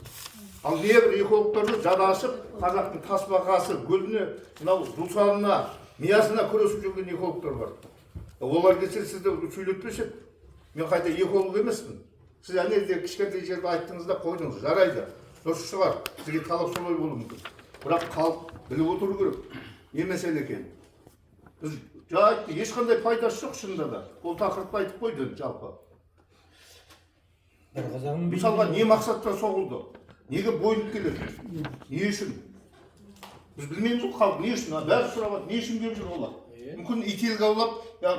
Ал небір экологтар жүр, жаны ашып, қазақтың тасбақасы, гүліне, мынау жусанына, миясына күресіп жүрген экологтар бар. Олар келсе сізді сөйлетпес еді. Мен қайта эколог емеспін. Сіз ана жерде кішкентай жерді айттыңыз да қойдыңыз, жарайды, дұрыс шығар, сізге талап солай болуы мүмкін. Бірақ халық біліп отыру керек, не мәселе екенін. Біз жаңа ешқандай пайдасы жоқ шынында да. Ол тақырыпты айтып қойды жалпы. Мысалға не мақсатта соғылды? Неге бойынып келеді? Не үшін? Біз білмейміз ғой халық не үшін, бәрі сұрап жатыр, не үшін келіп жүр олар? Мүмкін ителгі аулап,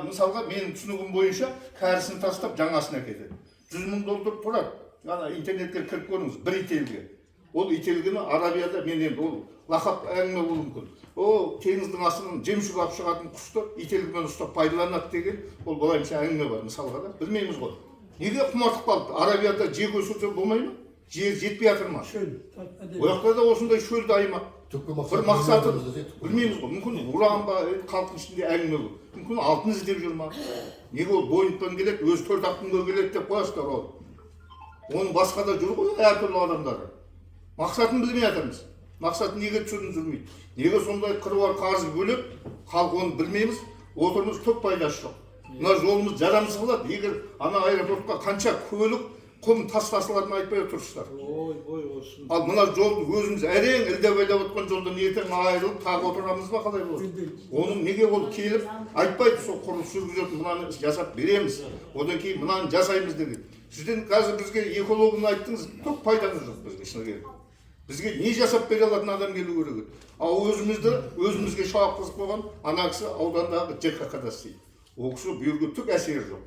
мысалға менің түсінігім бойынша кәрісін тастап жаңасын әкетеді. 100 мың доллар тұрады. Ана интернетке кіріп көріңіз, бір ителгі. Ол ителгіні Арабияда, мен енді ол лақап әңгіме болуы мүмкін. Ол теңіздің астынан жемшік алып шығатын құсты ителгімен ұстап пайдаланады деген ол былайынша әңгіме бар мысалға да. Білмейміз ғой. Неге құмартып қалды? Арабияда жер өсірсе болмай ма? Жер жетпей жатыр ма? Шөл. Ол жақта да осындай шөлді аймақ. Бір мақсаты білмейміз ғой. Мүмкін уран ба, халықтың ішінде әңгіме көп. Мүмкін алтын іздеп жүр ма? Неге ол Боингпен келеді, өзі 4-ақ күнге келеді деп қоясыздар ол. Оның басқа да жүр ғой әртүрлі адамдары. Мақсатын білмей жатырмыз. Мақсаты неге түсіндірмейді? Неге сондай қыруар қарыз бөліп, халық оны білмейміз, отырмыз, түк пайдасы жоқ. Мына жолымыз жарамсыз қылады. Егер ана аэропортқа қанша көлік, құм тас тасылатынын айтпай отырсыздар. Ой, ой, осы. Ал мына жолды өзіміз әрең ілдеп байлап отқан жолдан ертең айырылып тағы отырамыз ба, қалай болады? Оның неге ол келіп айтпайды, сол құрылыс жүргізетін мынаны жасап береміз, одан кейін мынаны жасаймыз деген. Сізден қазір бізге экологын айттыңыз, түк пайдаңыз жоқ бізге, шыны керек. Бізге не жасап бере алатын адам келу керек еді. Ал өзімізді өзімізге шауып қызып қойған ана кісі аудандағы ЖКХ-да істейді. Ол кісі бұл жерге түк әсері жоқ.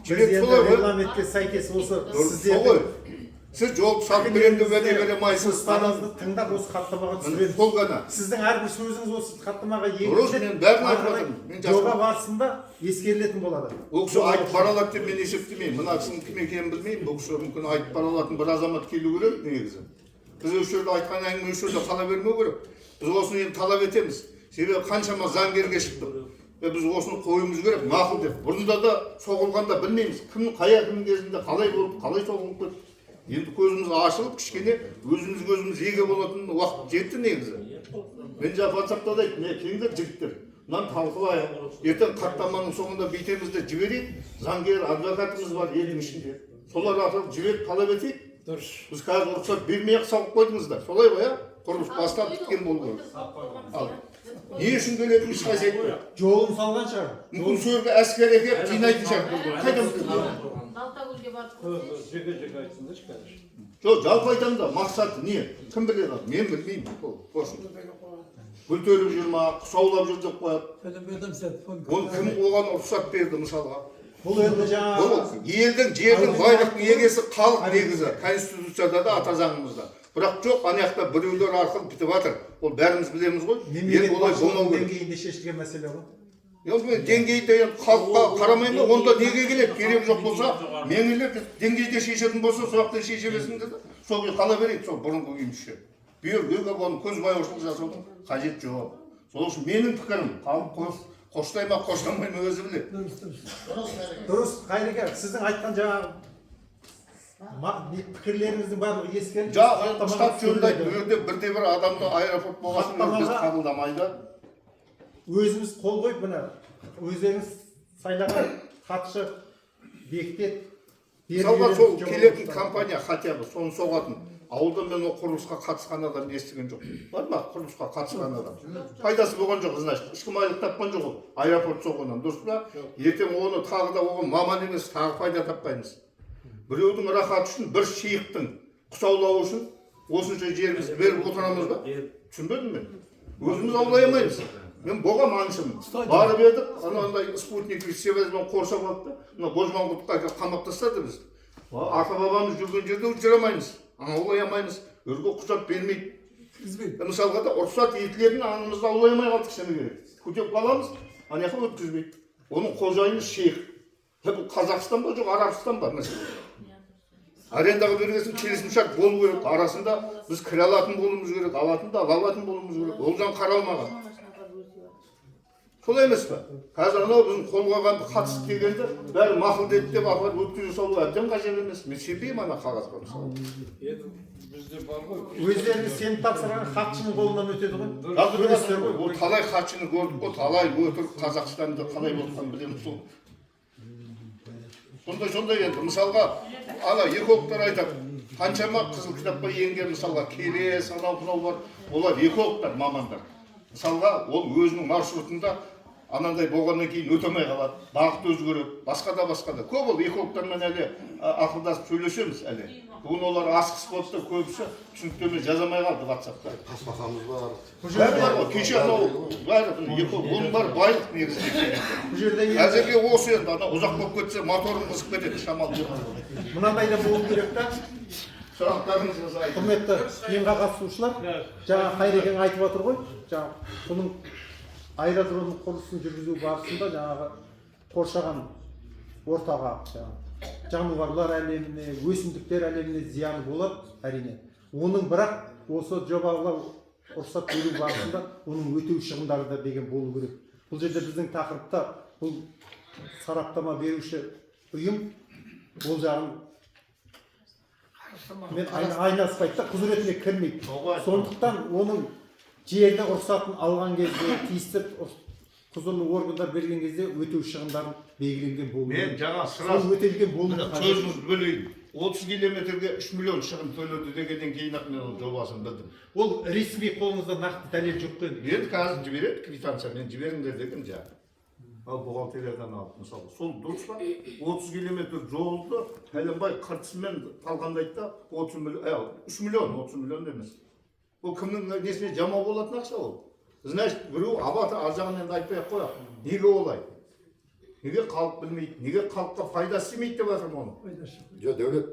Біз енді регламентке сәйкес осы сіздердің сіз жол салып беремін деп уәде бере алмайсыз. Ұсыныстарыңызды тыңдап осы хаттамаға түсіреміз. Сол ғана. Сіздің әрбір сөзіңіз осы хаттамаға Дұрыс, енгізіліп, мен бәрін айтып жатырмын. Мен жоба барысында ескерілетін болады. Ол кісі айтып бара алады деп мен есептемеймін. Мына кісінің кім екенін білмеймін. Бұл кісі мүмкін айтып бара алатын бір азамат келу керек негізі. Біз осы жерде айтқан әңгіме осы жерде қала бермеу керек. Біз осыны енді талап етеміз. Себебі қаншама заңгерге шықтық. Біз осыны қоюымыз керек, мақұл деп. Бұрында да соғылғанда білмейміз, кім қай әкімнің кезінде қалай болып, қалай соғылып кетті. Енді көзіміз ашылып, кішкене өзіміз көзіміз еге болатын уақыт жетті негізі. Мен жаңа WhatsApp-та да айттым, келіңдер жігіттер, мынаны талқылайық. Ертең хаттаманың соңында бүйтеміз де жіберейік. Заңгер, адвокатымыз бар елдің ішінде. Солар арқылы жіберіп талап етейік. Дұрыс. Біз қазір рұқсат бермей-ақ салып қойдыңыздар. Солай ғой, ә? Құрылыс бастап біткен болу керек. Ал не үшін келетінін ешқайсысы айтпайды. Жолын салған шығар. Мүмкін сол жерге әскер әкеліп жинайтын шығар. Қайдан біледі? Балтакөлге барып көрсеңші. Жеке-жеке айтсаңдаршы қазір. Жоқ, жалпы айтамын да, мақсаты не? Кім біледі? Мен білмеймін. Гүл теріп жүр ма, құс аулап жүр деп қояды. Оны кім оған рұқсат берді мысалға? Бұл енді жаңағы бұл елдің, жердің, байлықтың егесі халық негізі. Конституцияда да, ата заңымызда. Бірақ жоқ, ана жақта біреулер арқылы бітіп жатыр. Ол бәріміз білеміз ғой. Мемлекет Енді олай болмау керек. деңгейінде шешілген мәселе ғой. Енді мен деңгейде енді халыққа қарамаймын ба, онда неге келеді? Керек жоқ болса, мемлекет деңгейде шешетін болса, сол жақта шеше берсін деді. Сол күйі қала берейік, сол бұрынғы күйімізше. Бұл жерге оның көзбояушылық жасаудың қажеті жоқ. Сол үшін менің пікірім, халық қоштай ма, қоштамай ма өзі біледі. Дұрыс, Қайреке, сіздің айтқан жаңағы пікірлеріңіздің барлығы ескеріліп, Жоқ, штаб жөнінде айтты. Бұл жерде бірде-бір адамды аэропорт болғасын біз қабылдамайды. Өзіміз қол қойып, міне өздеріңіз сайлаған хатшы бекітеді. Мысалға сол келетін компания хотя бы соны соғатын. Ауылда мен ол құрылысқа қатысқан адам естіген жоқ. Бар ма құрылысқа қатысқан адам? Пайдасы болған жоқ, значит. Ешкім айлық тапқан жоқ ол. Аэропорт соғуынан, дұрыс па? Ертең оны тағы да оған маман емес, тағы пайда таппаймыз. Біреудің рахаты үшін, бір шейхтің құс аулауы үшін осынша жерімізді беріп отырамыз ба? Түсінбедім мен. Өзіміз аулай алмаймыз. Мен болғам аңшымын. Барып едік, анандай спутник связьбен қоршап алды да, мына Божманқұдыққа қамап тастады бізді. Ата бабамыз жүрген жерде жүре алмаймыз, аң аулай алмаймыз, өрге құжат бермейді. Мысалға да рұқсат етілетін аңымызды аулай алмай қалдық шыны керек. Көтеріп қаламыз, ана жаққа өткізбейді. Оның қожайыны шейх. Бұл Қазақстан ба, жоқ Арабстан ба мәселе? Арендаға бергесін келісімшарт болу керек. Арасында біз кіре алатын болуымыз керек, алатын да ала алатын болуымыз керек. Ол жан қаралмаған. Солай емес пе? Қазір анау біздің қолға алған қатысты дегенді бәрі мақұл деді деп апарып өткізе салу әбден қажет емес. Мен сенбеймін ана қағазға мысалы. Енді бізде бар ғой. Өздеріңіз сеніп тапсырған хатшының қолынан өтеді ғой. Көресіздер ғой. Ол талай хатшыны көрдік қой, талай өтірік Қазақстанда қалай болғанын білеміз сол. Сондай енді мысалға ана экологтар айтады, қаншама қызыл кітапқа енген мысалға келес, анау мынау бар, олар экологтар, мамандар. Мысалға ол өзінің маршрутында анандай болғаннан кейін өте алмай қалады, бағыт өзгереді, басқа да басқа да. Көп ол экологтармен әлі ақылдасып сөйлесеміз әлі. Бүгін олар асығыс болды да көбісі түсініктеме жаза алмай қалды WhatsApp-та. Тасбақамыз бар. Бәрі бар ғой, кеше анау бәрі оның бәрі байлық негізінде. Бұл жерде әзірге осы енді анау ұзақ болып кетсе моторым қызып кетеді шамалы. Мынандай да болу керек та. Сұрақтарыңыз болса айтыңыз. Құрметті жиынға қатысушылар, жаңа Қайрекең айтып отыр ғой, жаңа бұның аэродромның құрылысын жүргізу барысында жаңағы қоршаған ортаға, жаңағы жануарлар әлеміне, өсімдіктер әлеміне зияны болады әрине. Оның бірақ осы жобалау рұқсат беру барысында оның өтеу шығындары да деген болу керек. Бұл жерде біздің тақырыпта бұл сараптама беруші ұйым ол жағын Мен айналыспайды да, құзыретіне кірмейді. Сондықтан оның жерді рұқсатын алған кезде, тиісті құзырлы органдар берген кезде өтеу шығындарын белгіленген болуы. Мен жаңа сразу Сол өтелген болуы қажет. Сөзіңізді бөлейін. 30 километрге 3 миллион шығын төледі дегеннен кейін ақ мен оның жобасын білдім. Ол ресми қолыңызда нақты дәлел жоқ қой енді. Енді қазір жібереді квитанция, мен жіберіңдер дедім жаңа. Ал бухгалтериядан алып, мысалы, сол дұрыс па? 30 километр жолды пәленбай қыртысымен талқандайды да 30 миллион, 3 миллион, 30 миллион емес. Ол кімнің несіне жамау болатын ақша ол? Значит, біреу абаты ар жағын енді айтпай ақ қояйық. Неге олай? Неге халық білмейді? Неге халыққа пайдасы тимейді деп жатырмын оны? Жоқ, Дәулет.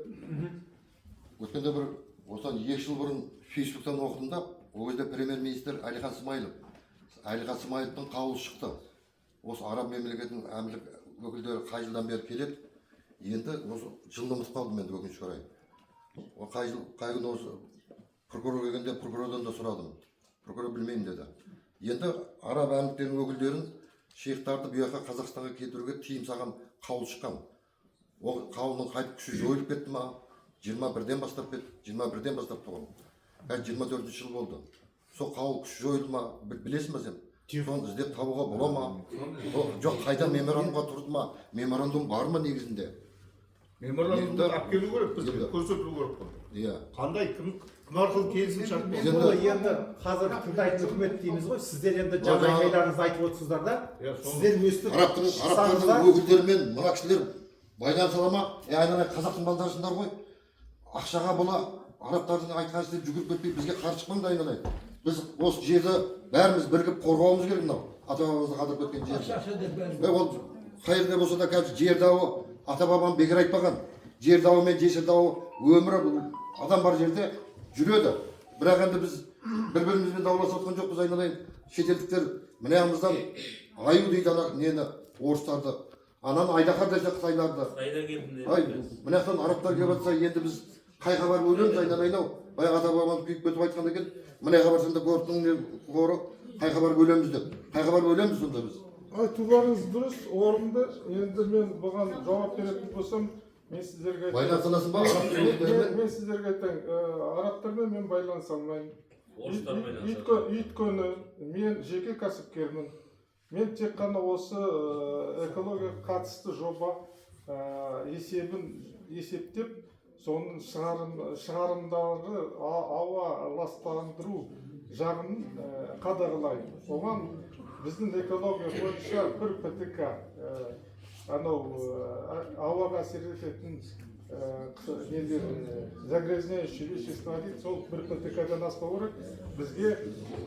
Өткенде бір осыдан 2 жыл бұрын Фейсбуктан оқыдым да, ол кезде премьер-министр Әлихан Смайылов. Әлихан Смайыловтың қаулысы шықты. Осы араб мемлекетінің әмірлік өкілдері қай жылдан бері келеді? Енді осы жылды ұмытып қалдым енді, өкінішке орай. Ол қай жыл, қай күні осы прокурор келгенде прокурордан да сұрадым. Прокурор білмеймін деді. Енді араб әмірліктерінің өкілдерін, шейхтарды бұл жаққа Қазақстанға келтіруге тыйым салған қаулы шыққан. Ол қаулының қайтып күші жойылып кетті ма? 21-ден бастап кетті, 21-ден бастап тұғын. Қазір 24 жыл болды. Сол қаулы күші жойылды ма? Білесің ба сен? Соны іздеп табуға бола ма? Жоқ, қайда меморандумға тұрды ма? Меморандум бар ма негізінде? Меморандумды алып келу керек бізге, көрсету керек қой. Иә. Қандай, кім арқылы келісім шарт болды? Енді енді қазір тыңдайтын үкімет дейміз ғой. Сіздер енді жан айқайларыңызды айтып отырсыздар да. Сіздер өстіп арабтардың өкілдерімен мына кісілер байланыса ала ма? Айналайын, қазақтың балдарысыңдар ғой. Ақшаға бола арабтардың айтқан ісіне жүгіріп кетпей бізге қарсы шықпаңдар, айналайын. Біз осы жерді бәріміз бірігіп қорғауымыз керек мынау. Ата-бабамызды қалдырып кеткен жерді. Ол қайырда болса да қазір жер дауы ата-бабам бекер айтпаған. Жер дауы мен жесір дауы өмірі бұл адам бар жерде жүреді. Бірақ енді біз бір-бірімізбен дауласып жатқан жоқпыз, айналайын. Шетелдіктер мынағымыздан аю дейді ана нені, орыстарды. Ананы айдаһар десе қытайларды. Қытайдан келдім. Ай, мына жақтан арабтар келіп жатса, енді біз қайға барып өлеміз, айналайын ау. Баяғы ата-бабамыз күйіп кетіп айтқан екен, мына жаққа барсаң да көрдің қоры, қайға барып өлеміз деп. Қайға барып өлеміз сонда біз? Айтуларыңыз дұрыс, орынды. Енді мен бұған жауап беретін болсам, мен сіздерге айтайын. Байланыса аласың ба? Мен сіздерге айтайын, арабтармен мен байланыса алмаймын. Өйткені мен жеке кәсіпкермін. Мен тек қана осы экологияға қатысты жоба есебін есептеп, соның шығарымдары ауа ластандыру жағын қадағалаймын. Оған біздің экология бойынша бір ПТК, анау ауаға әсер ететін нелер, загрязняющие вещества дейді, сол бір ПТК-дан аспау керек. Бізге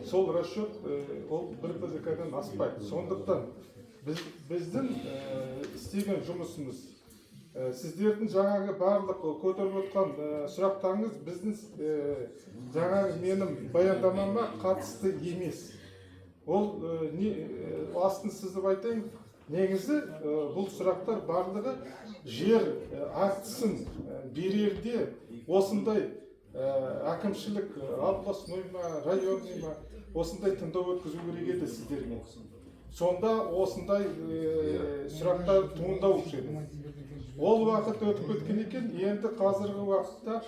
сол расчет ол бір ПТК-дан аспайды. Сондықтан біздің істеген жұмысымыз, сіздердің жаңағы барлық көтеріп отқан сұрақтарыңыз біздің жаңағы менің баяндамама қатысты емес. Ол астын сызып айтайын, негізі бұл сұрақтар барлығы жер актісін берерде осындай әкімшілік областной ма, районный ма, осындай тыңдау өткізу керек еді сіздермен. Сонда осындай сұрақтар туындаушы еді. Ол уақыт өтіп кеткен екен. Енді қазіргі уақытта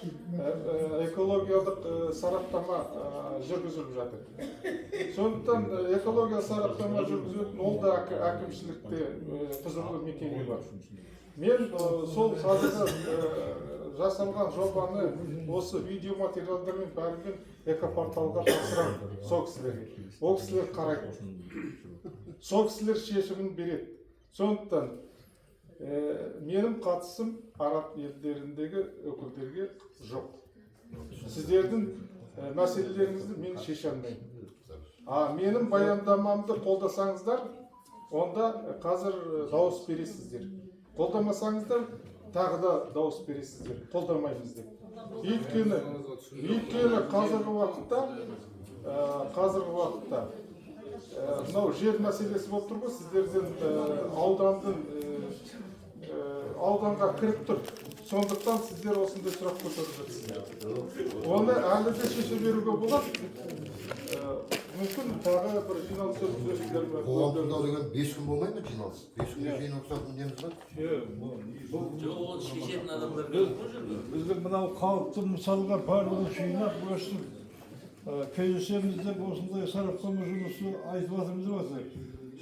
экологиялық сараптама жүргізіліп жатыр. Сондықтан экология сараптама жүргізетін ол да әкімшілікте құзырлы мекеме бар. Мен сол қазіргі жасалған жобаны осы видео материалдармен бәрімен экопорталға тапсырамын сол кісілерге. Ол кісілер қарайды. Сол кісілер шешімін береді. Сондықтан менің қатысым араб елдеріндегі өкілдерге жоқ. Сіздердің мәселелеріңізді мен шеше алмаймын. А менің баяндамамды қолдасаңыздар, онда қазір дауыс бересіздер. Қолдамасаңыздар, тағы да дауыс бересіздер. Қолдамаймыз деп. Өйткені қазіргі уақытта мынау жер мәселесі болып тұр ғой, сіздерден аудандың ауданға кіріп тұр. Сондықтан сіздер осындай сұрақ көтеріп жатсыздар. Оны әлі де шеше беруге болады. Мүмкін тағы бір жиналыс өткізесіздер ме? Қоғам тыңдау деген 5 күн болмай ма жиналыс? 5 күнге шейін рұқсат неміз бар? Жоқ, ол шешетін адамдар керек қой жерде. Біздің мынау халықты мысалға барлығын жинап өстіп кездесеміз деп осындай сараптама жұмысы айтып жатырмыз деп жатыр.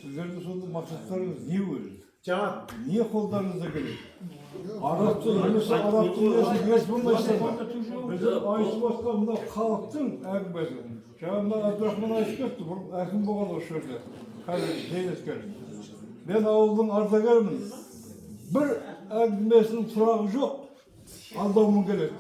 Сіздердің сонда мақсаттарыңыз не өзі? Жаңа не қолдарыңызда келеді? Арабты немесе арабты несі ес болмайсыздар ма? Біздің айтып отқан мынау халықтың әңгімесі. Жаңа мына Әбдірахман айтып кетті, бұрын әкім болған осы жерде, қазір зейнеткер. Мен ауылдың ардагерімін. Бір әңгімесінің тұрағы жоқ, алдаумен келеді.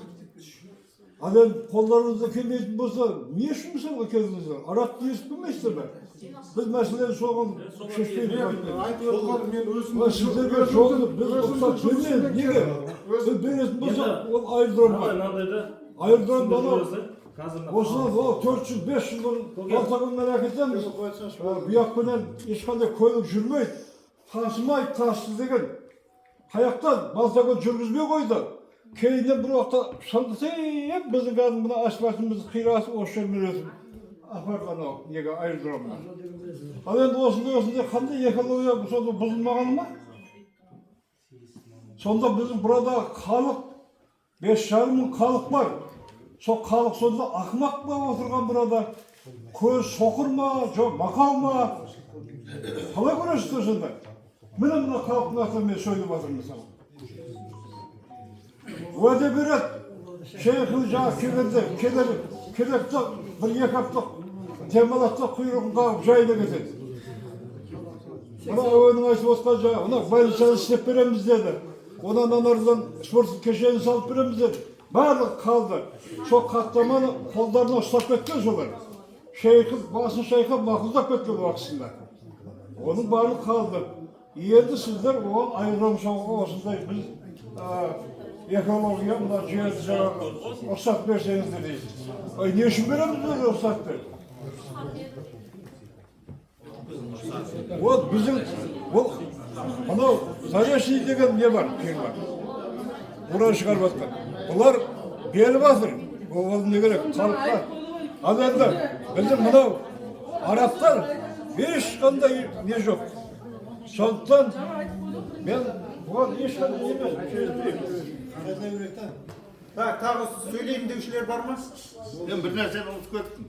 Ал енді қолдарыңызда келмейтін болса, не үшін мысалға келдіңіздер? Арабты естіп білмейсіздер ме? Біз мәселені соған шешпейміз. Айтып отқан мен өзім Сіздерге жолды біз рұқсат бермейміз. Неге? Біз беретін болсақ, ол аэродром бар. Аэродром анау осыдан ол 400-500 жыл бұрын Балтакөлмен әкетеміз. Бұяқпенен ешқандай көлік жүрмейді, тасымайды, тасты деген. Қаяқтан Балтакөл жүргізбей қойды. Кейіннен бір уақытта шыңғысып біздің кәдімгі мына асфальтымызды қиратып осы жермен өтіп апарды анау неге аэродромға. Ал енді осындай қандай экология сонда бұзылмағаны ма? Сонда біздің бұрадағы халық 5,5 мың халық бар. Сол халық сонда ақымақ па отырған burada? Көз соқыр ма, жоқ мақау ма? Қалай көресіздер сонда? Міне мына халықтың атынан мен сөйлеп жатырмын мысалы. Уәде береді. Шейхі жаңа келгенде келеді, келеді бір екі апта демалады да құйрығын қағып жайына кетеді. Мына әуенің айтып отқан жаңа, мына больницаны істеп береміз деді. Онан анардан спорт кешенін салып береміз деді. Барлығы қалды. Сол хаттаманы қолдарына ұстап кеткен солар. Шейхі басын шайқап мақұлдап кеткен уақытысында. Оның барлығы қалды. Енді сіздер оған аэродром соғуға осындай біз экология мына жерді жаңағы рұқсат берсеңіздер дейсіз. Ай, не үшін береміз біз рұқсатты? Ол біздің ол мынау Заречный деген не бар фирма? Уран шығарып жатқан. Бұлар беріп жатыр. Ол не керек? Халыққа. Ал енді біздің мынау арабтар ешқандай не жоқ. Сондықтан мен бұған ешқандай не емес, келіспеймін. Так, тағы сөйлеймін деушілер бар ма? Мен бір нәрсені ұмытып кеттім.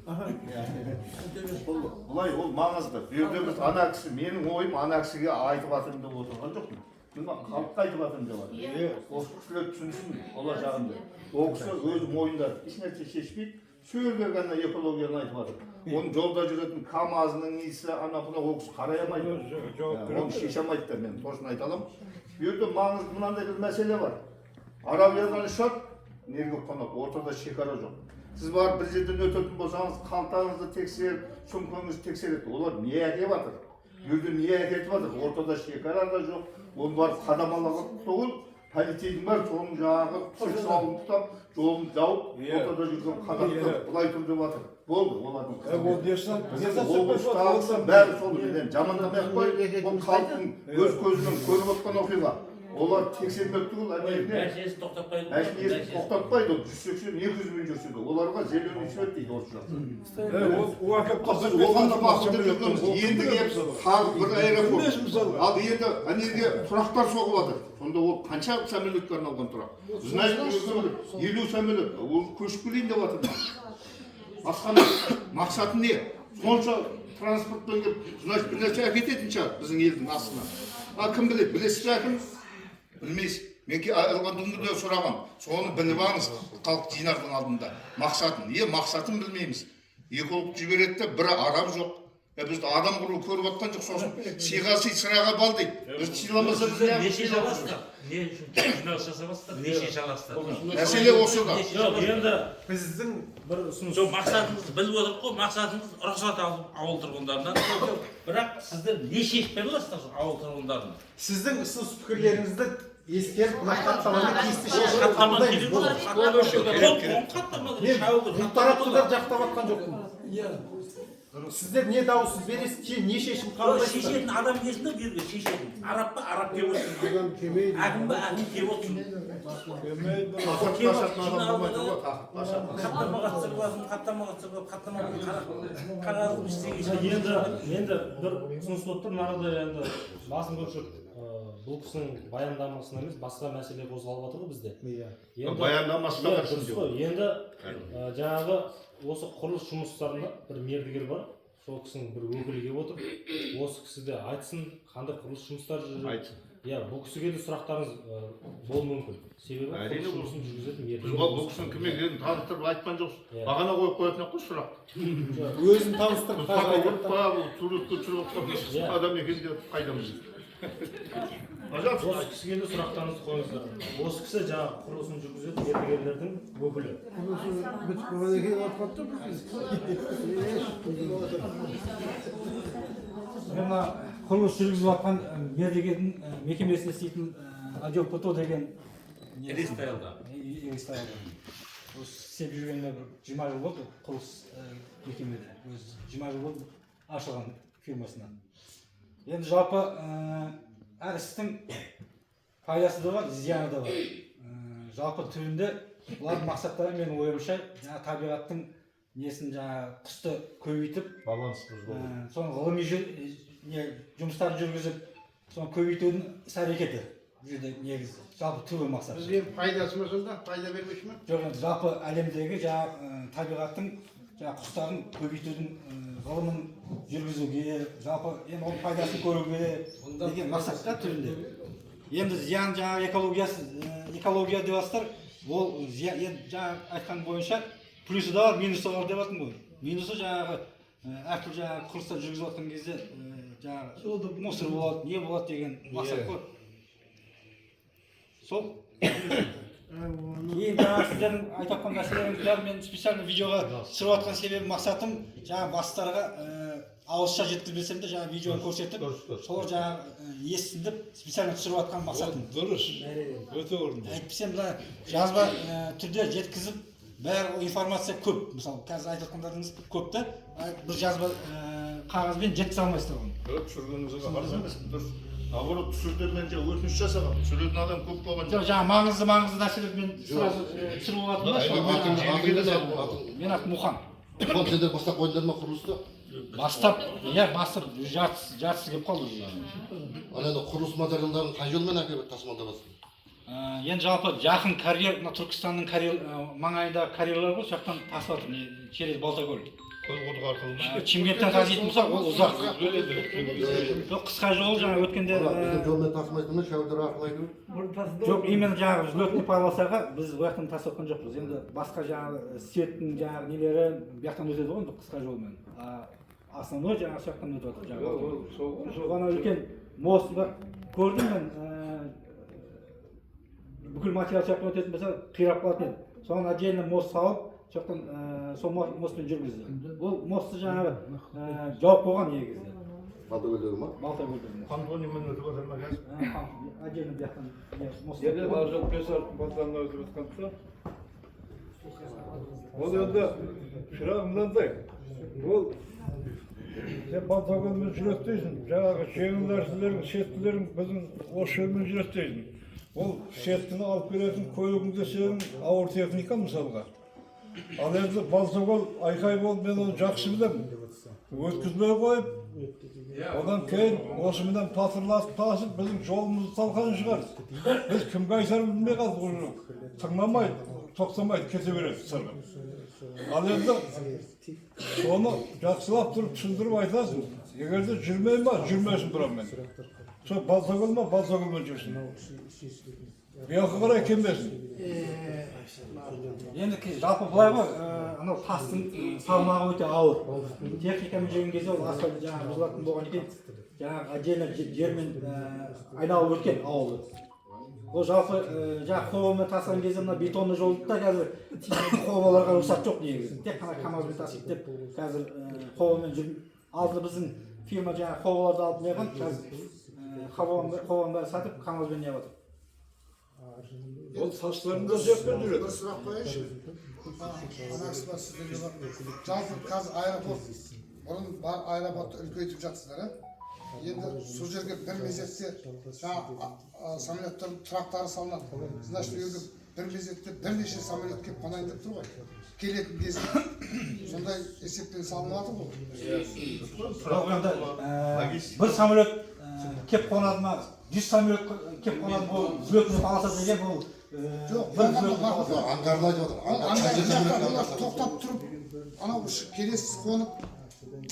Бұл былай ол маңызды. Бұл жерде біз ана кісі, менің ойым ана кісіге айтып жатырмын деп отырған жоқпын. Мен халыққа айтып жатырмын деп жатырмын. Осы кісілер түсінсін болашағында. Ол кісі өз мойнында ешнәрсе шешпейді. Сол жерде ғана экологияны айтып жатыр. Оның жолда жүретін КАМАЗының иісі, ана мына ол кісі қарай алмайды. Оны шеше алмайды да, мен точно айта аламын. Бұл жерде маңызды мынандай бір мәселе бар. Арабиядан ұшады, неге қонады, ортада шекара жоқ. Сіз барып бір жерден өтетін болсаңыз, қалтаңызды тексеріп, сөмкеңізді тексереді. Олар не әкеп жатыр? Бұл жерде не әкетіп жатыр? Ортада шекара да жоқ. Оны барып қадамалаған түгіл, полицейдің бәрі соның жаңағы сексауын ұстап, жолын жауып, ортада жүрген қазақты былай тұр деп жатыр. Болды, олардың облыстағысы бәрі сол. Мен жамандамай ақ қояйын, бұл халықтың өз көзімен көріп отқан оқиға. Олар тексермек түгіл, әнене Мәшинесін тоқтатпайды. Мәшинесін тоқтатпайды, 180-200 бен жүрсе де. Оларға зеленый свет дейді осы жақта. Біз оған да мақұл деп жүргенбіз. Енді келіп тағы бір аэропорт. Ал енді әнеге тұрақтар соғып жатыр. Сонда ол қанша самолетке арналған тұрақ? Значит, 50 самолет. Ол көшіп келейін деп жатыр. Басқа мақсаты не? Сонша транспортпен келіп, значит, бір нәрсе әкететін шығар біздің елдің астына. А кім біледі? Білесіз бе әкім? Білмейсіз. Мен алған дүнгі сұрағам. Соны біліп алыңыз халық жинардың алдында. Мақсатын. Мақсатын білмейміз. Эколог жібереді де, бірі араб жоқ. Бізді адам құру көріп отқан жоқ, сосын сыйға сый сыраға бал дейді. Біз сыйламаса біз не Неше шаласыздар? Не үшін жиналыс жасаватсыздар? Неше шаласыздар? Мәселе осыда. Жоқ, енді біздің бір ұсыныс. Жоқ, мақсатымызды біліп отырмық қой, мақсатымыз рұқсат алу ауыл тұрғындарынан. Бірақ сіздер не шешіп бере аласыздар ауыл тұрғындарына? Сіздің ұсыныс пікірлеріңізді ескеріп, мына хаттаманы тиісті шешім Хаттама қабылдаймыз. керек Болды. Хаттама. Мен бұл тарапты да жақтап жатқан жоқпын. Сіздер не дауыс бересіз, не шешім қабылдайсыздар? Шешетін адам несінде беруге шешетін. Араб па, араб келіп отырсын. Әкім ба, әкім келіп отырсын. Хаттамаға түсіріп аласың, хаттамаға түсіріп алып, хаттамаға қағазды ештеңе. Енді бір ұсыныс болып тұр. Мына арада енді басым көпшілік бұл кісінің баяндамасына емес, басқа мәселе қозғалып жатыр ғой бізде. Иә. Баяндамасы да бар. Дұрыс қой. Енді жаңағы осы құрылыс жұмыстарында бір мердігер бар. Сол кісінің бір өкілі келіп отыр. Осы кісі де айтсын, қандай құрылыс жұмыстары жүріп. Айтсын. Иә, бұл кісіге де сұрақтарыңыз болуы мүмкін. Себебі әрине құрылыс жұмысын жүргізетін біз мердігер. бұл кісінің кім екенін таныстырып айтқан жоқсыз. Бағана қойып қоятын ақ қой сұрақты. Өзін таныстырып фотограф па, бұл суретке түсіріп отқан адам екен деп қайдан білесіз? Пожалуйста. Осы кісіге де сұрақтарыңызды қойыңыздар. Осы кісі жаңағы құрылысын жүргізетін мердігерлердің өкілі. Құрылысы бітіп болғаннан кейін алып қалыпты біз. Мен мына құрылыс жүргізіп жатқан мердігердің мекемесінде істейтін отдел ПТО деген Элистайлда. Элистайлда. Осы істеп жүргеніме бір 20 жыл болды құрылыс мекемеде. Өзі 20 жыл болды ашылған фирмасына. Енді жалпы әр істің пайдасы да бар, зияны да бар. Жалпы түбінде бұлардың мақсаттары менің ойымша жаңа табиғаттың несін жаңа құсты көбейтіп, баланс бұзбау. Соны ғылыми жұмыстарын жүргізіп, соны көбейтудің іс әрекеті бұл жерде негізі жалпы түбі мақсат. Бізге пайдасы ма сонда? Пайда бермекші ме? Жоқ, енді жалпы әлемдегі жаңа табиғаттың жаңа құстарын көбейтудің ғылымын жүргізуге, жалпы енді оның пайдасын көруге деген мақсат та түбінде. Енді зиян жаңағы экологиясы, экология деп жатсыздар, ол зиян енді жаңа айтқан бойынша плюсы да бар, минусы бар деп жатырмын ғой. Минусы жаңағы әртүрлі жаңағы құрылыстар жүргізіп жатқан кезде жаңағы мусор болады, не болады деген мақсат қой. Сол. Кейін жаңағы сіздердің айтып жатқан мәселелеріңіз бәрін мен специально видеоға түсіріп жатқан себебім, мақсатым жаңағы бастарға ауызша жеткізбесем де жаңағы видеоны көрсетіп, солар жаңағы естісін деп специально түсіріп жатқан мақсатым. Дұрыс, өте орынды. Әйтпесе мына жазба түрде жеткізіп, бәрі информация көп. Мысалы, қазір айтып жатқандарыңыз көп та, бір жазба қағазбен жеткізе алмайсыздар оны. Жоқ, түсіргеніңізге қарсы емеспін, дұрыс. Наоборот, түсірден мен өтініш жасағанмын. Түсіретін адам көп болған жоқ. Жаңа маңызды нәрселерді мен сразу түсіріп алатынмын да. Мен атым Мұхан. Мұхан, сендер бастап қойдыңдар ма құрылысты? Бастап, иә, бастап жартысы келіп қалды уже. Ал енді құрылыс материалдарын қай жолмен әкеліп тасымалдап жатсың? Енді жалпы жақын карьер, мына Түркістанның карьер маңайындағы карьерлар ғой, сол жақтан тасып жатыр, через Балтакөл. Көлқұдық арқылы ма? Шымкенттен таситын болсақ, ол ұзақ. Жоқ, қысқа жол жаңа өткенде Біздің жолмен тасымайтын ма, Шәуілдір арқылы әйтеуір? Жоқ, именно жаңағы взлетный полосаға біз ол жақтан тасып жатқан жоқпыз. Енді басқа жаңағы светтің жаңағы нелері бұл жақтан өтеді ғой енді қысқа жолмен. Основной жаңағы сол жақтан өтіп жатыр жаңағы. Ана үлкен мост бар, көрдім мен, бүкіл материал сол жақтан өтетін болса қирап қалатын еді. Соған отдельно мост салып, сол жақтан сол мостпен жүргізді. Ол мостты жаңағы жауып қойған негізі. Балтакөлдегі ма? Балтакөлдегі. Понтонмен өтіп жатыр ма қазір? Отдельно бұл жақтан мост. Жерден ар жақ бес арық понтоннан өтіп жатқан да. Ол енді шырақ мынандай. Ол сен Балтакөлмен жүреді дейсің, жаңағы жеңіл нәрселерің, сеткілерің біздің осы жермен жүреді дейсің. Ол сеткіні алып келетін көлігің де сенің ауыр техника мысалға. Ал енді Балтакөл айқай болып, мен оны жақсы білемін. Өткізбей қойып, одан кейін осыменен патырласып тасып, біздің жолымызды талқанын шығарды. Біз кімге айтарымызды білмей қалдық уже. Тыңдамайды, тоқтамайды, кете береді сырғып. Ал енді соны жақсылап тұрып түсіндіріп айтасың. Егер де жүрмей ма, жүрмесін бұрамен. Сол Балтакөл ма, Балтакөлмен жүрсін. Бұяққа қарай келмесін. Енді жалпы былай ғой, анау тастың салмағы өте ауыр. Техникамен жүрген кезде ол асфальт жаңағы бұзылатын болған екен, жаңағы отдельно жермен айналып өткен ауылды. Ол жалпы жаңағы ховамен тасыған кезде мына бетонный жолды да қазір ховаларға рұқсат жоқ негізі. Тек қана КамАЗбен тасиды деп қазір ховамен жүр. Алды біздің фирма жаңағы ховаларды алып не қылған, қазір хованың бәрін сатып КамАЗбен не қылып жатыр. Ол тастарын да жеппен жүреді. Бір сұрақ қояйыншы. Ана кісі бар, сіздерге бар. Жалпы қазір аэропорт, бұрын бар аэропортты үлкейтіп жатсыздар, ә? Енді сол жерге бір мезетте жаңағы самолеттің тұрақтары салынады. Значит, ол жерге бір мезетте бірнеше самолет келіп қонайын деп тұр ғой. Келетін кезде сондай есеппен салынып жатыр ғой. Жоқ, енді бір самолет кеп қонады ма, 100 самолет кеп қонады ма, ол взлетный полоса деген ол Жоқ, бір взлетный полоса. Ангарды айтып отыр. Ол ангар тоқтап тұрып, анау келесі қонып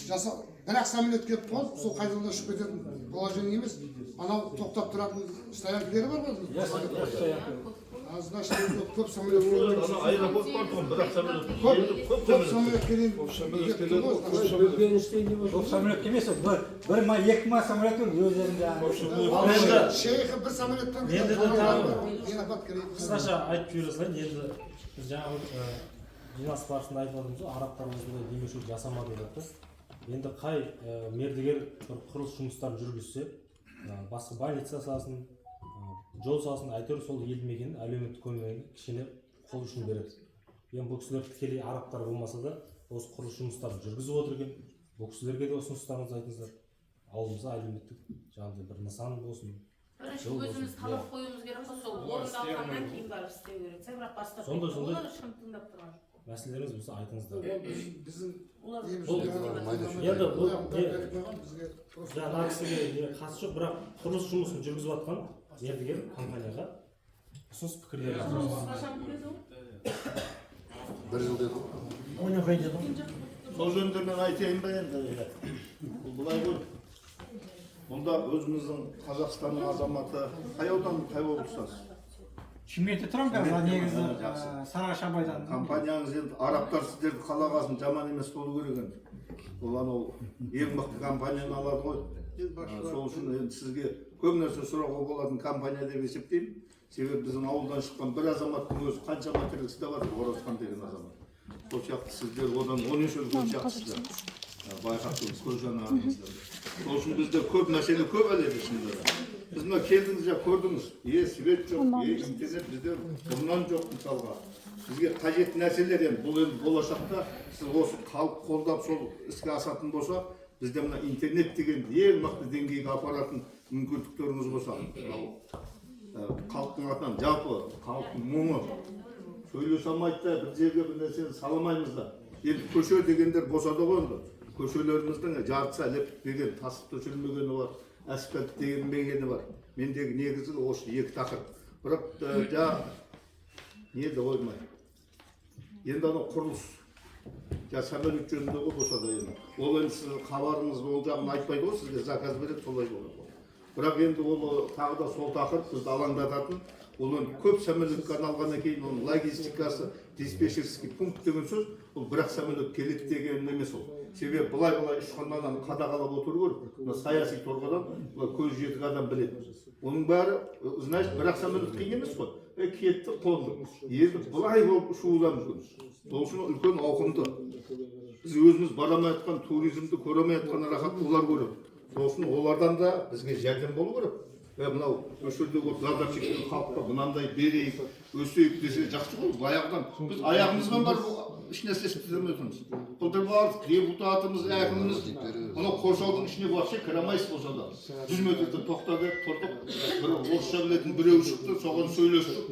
жаса, бірақ самолет келіп қонып, сол қайтадан ұшып кететін положение емес. Анау тоқтап тұратын стоянкалары бар ғой. А значит, көп самолет келеді. Аэропорт бар тұғын, бірақ самолет. Көп самолет келеді. Көп самолет емес, ол бір ма, екі ма самолет өздерінің жаңағы. Шейхі бір самолеттен Енді де тағы қысқаша айтып жібере салайын. Енді біз жаңағы жиналыс барысында айтып жатырмыз ғой, арабтар осындай демеушілік жасамады деп та. Енді қай мердігер бір құрылыс жұмыстарын жүргізсе, басқа больница салсын, жол салсын, әйтеуір сол елді мекеннің әлеуметтік көмегін кішкене қол ұшын береді. Енді бұл кісілер тікелей арабтар болмаса да осы құрылыс жұмыстарын жүргізіп отыр екен. Бұл кісілерге де ұсыныстарыңызды айтыңыздар. Ауылымызда әлеуметтік жаңағыдай бір нысан болсын. Бірінші өзіміз талап қоюымыз керек қой, сол орындалғаннан кейін барып істеу керек. Бірақ бастап сондай олар ешкім тыңдап тұрған жоқ. Мәселелеріңіз болса айтыңыздар. Біздің Енді бұл жаңа кісіге қатысы жоқ, бірақ құрылыс жұмысын жүргізіп жатқан мердігер компанияға ұсыныс пікірлер. Бір жыл деді. Сол жөнінде мен айтайын ба енді? Бұл былай ғой. Мұнда өзіміздің Қазақстанның азаматы қай аудан, қай облыстасыз? Шымкентте тұрамын қазір, негізі Сарыағаш Абайдан. Компанияңыз енді арабтар сіздерді қалағасын жаман емес болу керек енді. Ол анау ең мықты компанияны алады ғой. Сол үшін енді сізге көп нәрсе сұрауға болатын компания деп есептеймін. Себебі біздің ауылдан шыққан бір азаматтың өзі қаншама тірлік істеп жатыр, Оразхан деген азамат. Сол сияқты сіздер одан 10 есе үлкен сияқтысыздар. Байқап тұрмыз, көз жанарыңыздар. Сол үшін бізде көп мәселе көп әлі де шынында да. Біз мына келдіңіз, жа көрдіңіз, е свет жоқ, е интернет бізде бұрыннан жоқ мысалға. Бізге қажетті нәрселер енді бұл енді болашақта сіз осы халық қолдап сол іске асатын болса, бізде мына интернет деген ең мықты деңгейге апаратын мүмкіндіктеріңіз болса, мынау халықтың атынан жалпы халықтың мұңы сөйлесе алмайды да, бір жерге бір нәрсені сала алмаймыз да. Енді көше дегендер босады ғой енді. Көшелеріміздің жартысы әлі бітпеген, тас төселмегені бар, асфальт дегенмегені бар. Мендегі негізгі осы екі тақырып. Бірақ жа не де қоймай. Енді анау құрылыс. Жа самолет жөнінде ғой болса да енді. Ол енді сіз хабарыңыз ол жағын айтпайды ғой, сізге заказ береді, солай болады. Бірақ енді ол тағы да сол тақырып бізді алаңдататын. Ол енді көп самолетке арналғаннан кейін оның логистикасы, диспетчерский пункт деген сөз, ол бірақ самолет келеді деген емес ол. Себебі былай-былай ұшқаннан аны қадағалап отыру керек. Мына саяси тұрғыдан былай көз жетік адам біледі. Оның бәрі, значит, бірақ самолет қиын емес қой. Кетті, қонды. Енді былай болып ұшуы да мүмкін. Сол үшін үлкен ауқымды. Біз өзіміз бара алмай жатқан туризмді көре алмай жатқан рахат олар көреді. Сол үшін олардан да бізге жәрдем болу керек. Мынау осы жерде болып зардап шеккен халыққа мынандай берейік, өсейік десе жақсы ғой. Баяғыдан біз аяғымызбен барып ешнәрсе істей алмай отырмыз. Былтыр бардық, депутатымыз, әкіміміз мынау қоршаудың ішіне вообще кіре алмайсыз болса да. 100 метрден тоқта деп тұрдық. Бір орысша білетін біреу шықты, соған сөйлестік.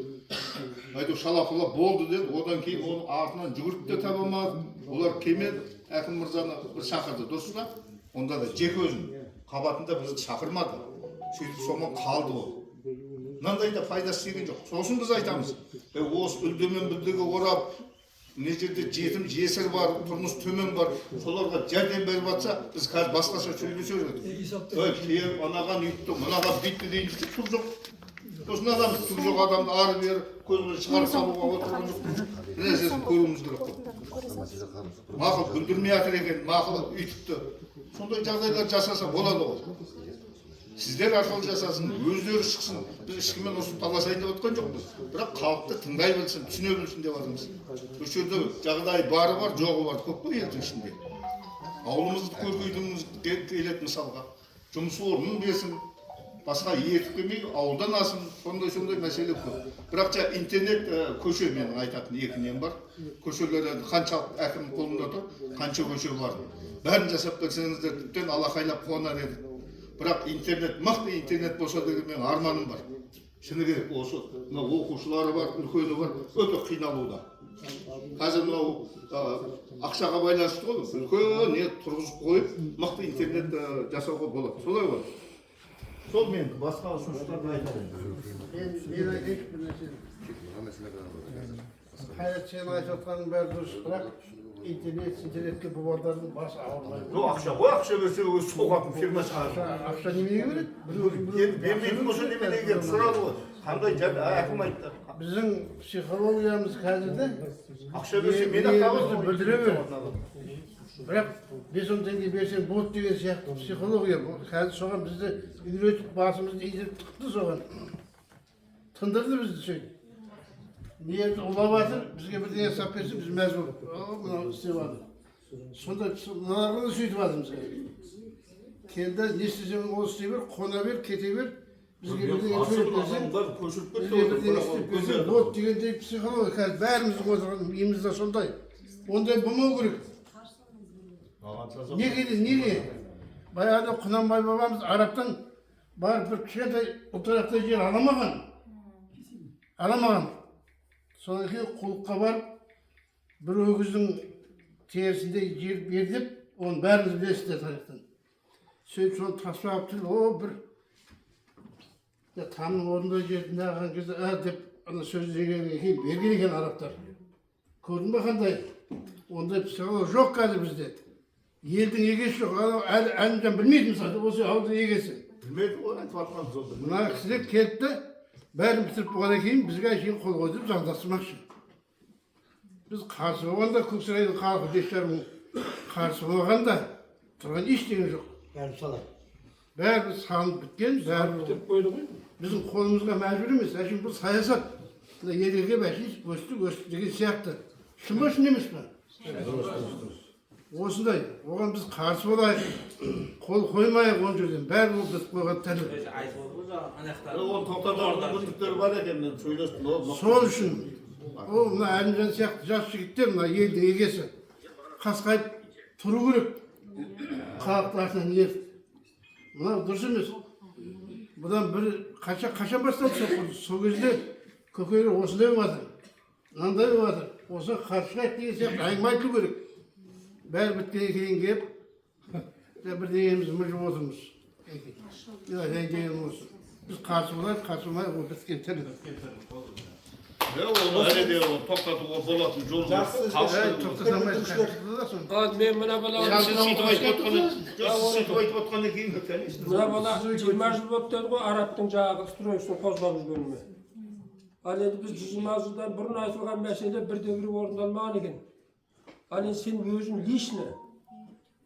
Әйтеуір шала-пұла болды деді. Одан кейін оның артынан жүгіріп те таба алмадық. Олар келмеді, әкім мырзаны бір шақырды, дұрыс па? Онда да жеке өзін қабатында бізді шақырмады. Сөйтіп сонымен қалды ол. Мынандай да пайдасы тиген жоқ. Сосын біз айтамыз, осы үлдемен бүлдеге орап, мына жерде жетім жесір бар, тұрмыс төмен бар, соларға жәрдем беріп жатса, біз қазір басқаша сөйлесер едік. Ой, анаған үйтті, мынаған бүйтті дейін десек, түк жоқ. Сосын адам түк жоқ адамды ары бері көзбен шығарып салуға отырған жоқ. Бір нәрсесін көруіміз керек қой. Мақұл бүлдірмей жатыр екен, мақұл үйтіпті. Сондай жағдайлар жасаса болады ғой. Сіздер арқылы жасасын, өздері шықсын. Біз ешкіммен ұрысып таласайын деп отқан жоқпыз. Бірақ халықты тыңдай білсін, түсіне білсін деп жатырмыз. Осы жерде жағдай бары бар, жоғы бар, көп қой елдің ішінде. Ауылымызды көркейтуіміз келеді мысалға. Жұмыс орнын берсін, басқа ертіп келмей, ауылдан алсын, сондай-сондай мәселе көп. Бірақ интернет көше менің айтатын екі нем бар. Көшелер енді қаншалық әкім қолында тұр, қанша көше бар. Бәрін жасап берсеңіздер, тіптен алақайлап қуанар едік. Бірақ интернет, мықты интернет болса деген менің арманым бар. Шыны керек, осы мына оқушылары бар, үлкені бар, өте қиналуда. Қазір мынау ақшаға байланысты ғой, үлкен не тұрғызып қойып, мықты интернет жасауға болады. Солай ғой. Сол мен басқа ұсыныстарды айтамын. Мен айтайыншы бір нәрсені. Қайрат, сен айтып жатқаның бәрі дұрыс, бірақ интернетке бұл балдардың басы ауырмайды. Жоқ, ақша ғой, ақша берсе өзі соғатын фирма шығарады. Ақша неменеге береді? Енді бермейтін болса неменеге келіп сұрады ғой. Қандай әкім айтты? Біздің психологиямыз қазірде ақша берсе мен ақ табамын. Бүлдіре бер. Бірақ 5-10 теңге берсең болды деген сияқты психология. Қазір соған бізді үйретіп, басымызды иіріп тықты соған. Тындырды бізді сөйтіп. Енді улап жатыр, бізге бірдеңе жасап берсе, біз мәз болып, мынау істеп жатыр. Сонда мыналарға да сөйтіп жатырмыз қазір. Келді, не істесең оны істей бер, қона бер, кете бер, бізге бірдеңе төлеп берсең, бізге бірдеңе істеп берсең, болды дегендей психология қазір бәріміздің отырған миымызда сондай. Ондай болмау керек. Неге неге? Баяғыда Құнанбай бабамыз арабтан барып бір кішкентай ұлтарақтай жер аламаған. Аламаған. Содан кейін құлыққа барып бір өгіздің терісінде жер бер деп, оны бәріміз білесіздер тарихтан. Сөйтіп соны таспа алып тұрып, о бір тамның орнында жерді ағған кезде ә деп ана сөз дегеннен кейін берген екен арабтар. Көрдің бе қандай? Ондай психолог жоқ қазір бізде. Елдің егесі жоқ. Анау әлі Әлімжан білмейді мысалы, осы ауылдың егесі. Білмейді ғой, айтып жатқан сол. Мына кісілер келді де бәрін бітіріп болғаннан кейін бізге әшейін қол қойдырып заңдастырмақшы. Біз қарсы болғанда Көксарайдың халқы 5,5 мың қарсы болғанда тұрған ештеңе жоқ. Бәрі салады. Бәрі салынып біткен, бәрі бітіріп қойды ғой. Біздің қолымызға мәжбүр емес, әшейін бұл саясат. Мына елге келіп әшейін өстік, өстік деген сияқты. Шын ба, шын емес пе? Осындай, оған біз қарсы болайық, қол қоймайық он жерден, бәрі ол бітіп қойған тірлік. Оны тоқтататын мүмкіндіктері бар екен, мен сөйлестім. Сол үшін, ол мына Әлімжан сияқты жас жігіттер, мына елдің егесі, қасқайып тұру керек, халықтың артынан еріп. Мынау дұрыс емес. Бұдан бір қашан басталды сол құрылыс? Сол кезде көкейлер осындай болып жатыр, мынандай болып жатыр, осы қарсы шығайық деген сияқты әңгіме айтылу керек. Бәрі біткеннен кейін келіп, бірдеңеміз мүжіп отырмыз. Мен айтайын дегенім осы. Біз қарсы болайық, қарсы болмайық, ол біткен тірлік. Оны әлі де тоқтатуға болатын жол жоқ. Мен мына бала Сіз айтып отқаннан кейін, конечно. Мына бала 20 жыл болып деді ғой, арабтың жаңағы стройкасын қозғап жүргеніме. Ал енді біз 120 жылдан бұрын айтылған мәселе бірде-бір орындалмаған екен. Ал енді сен өзің лично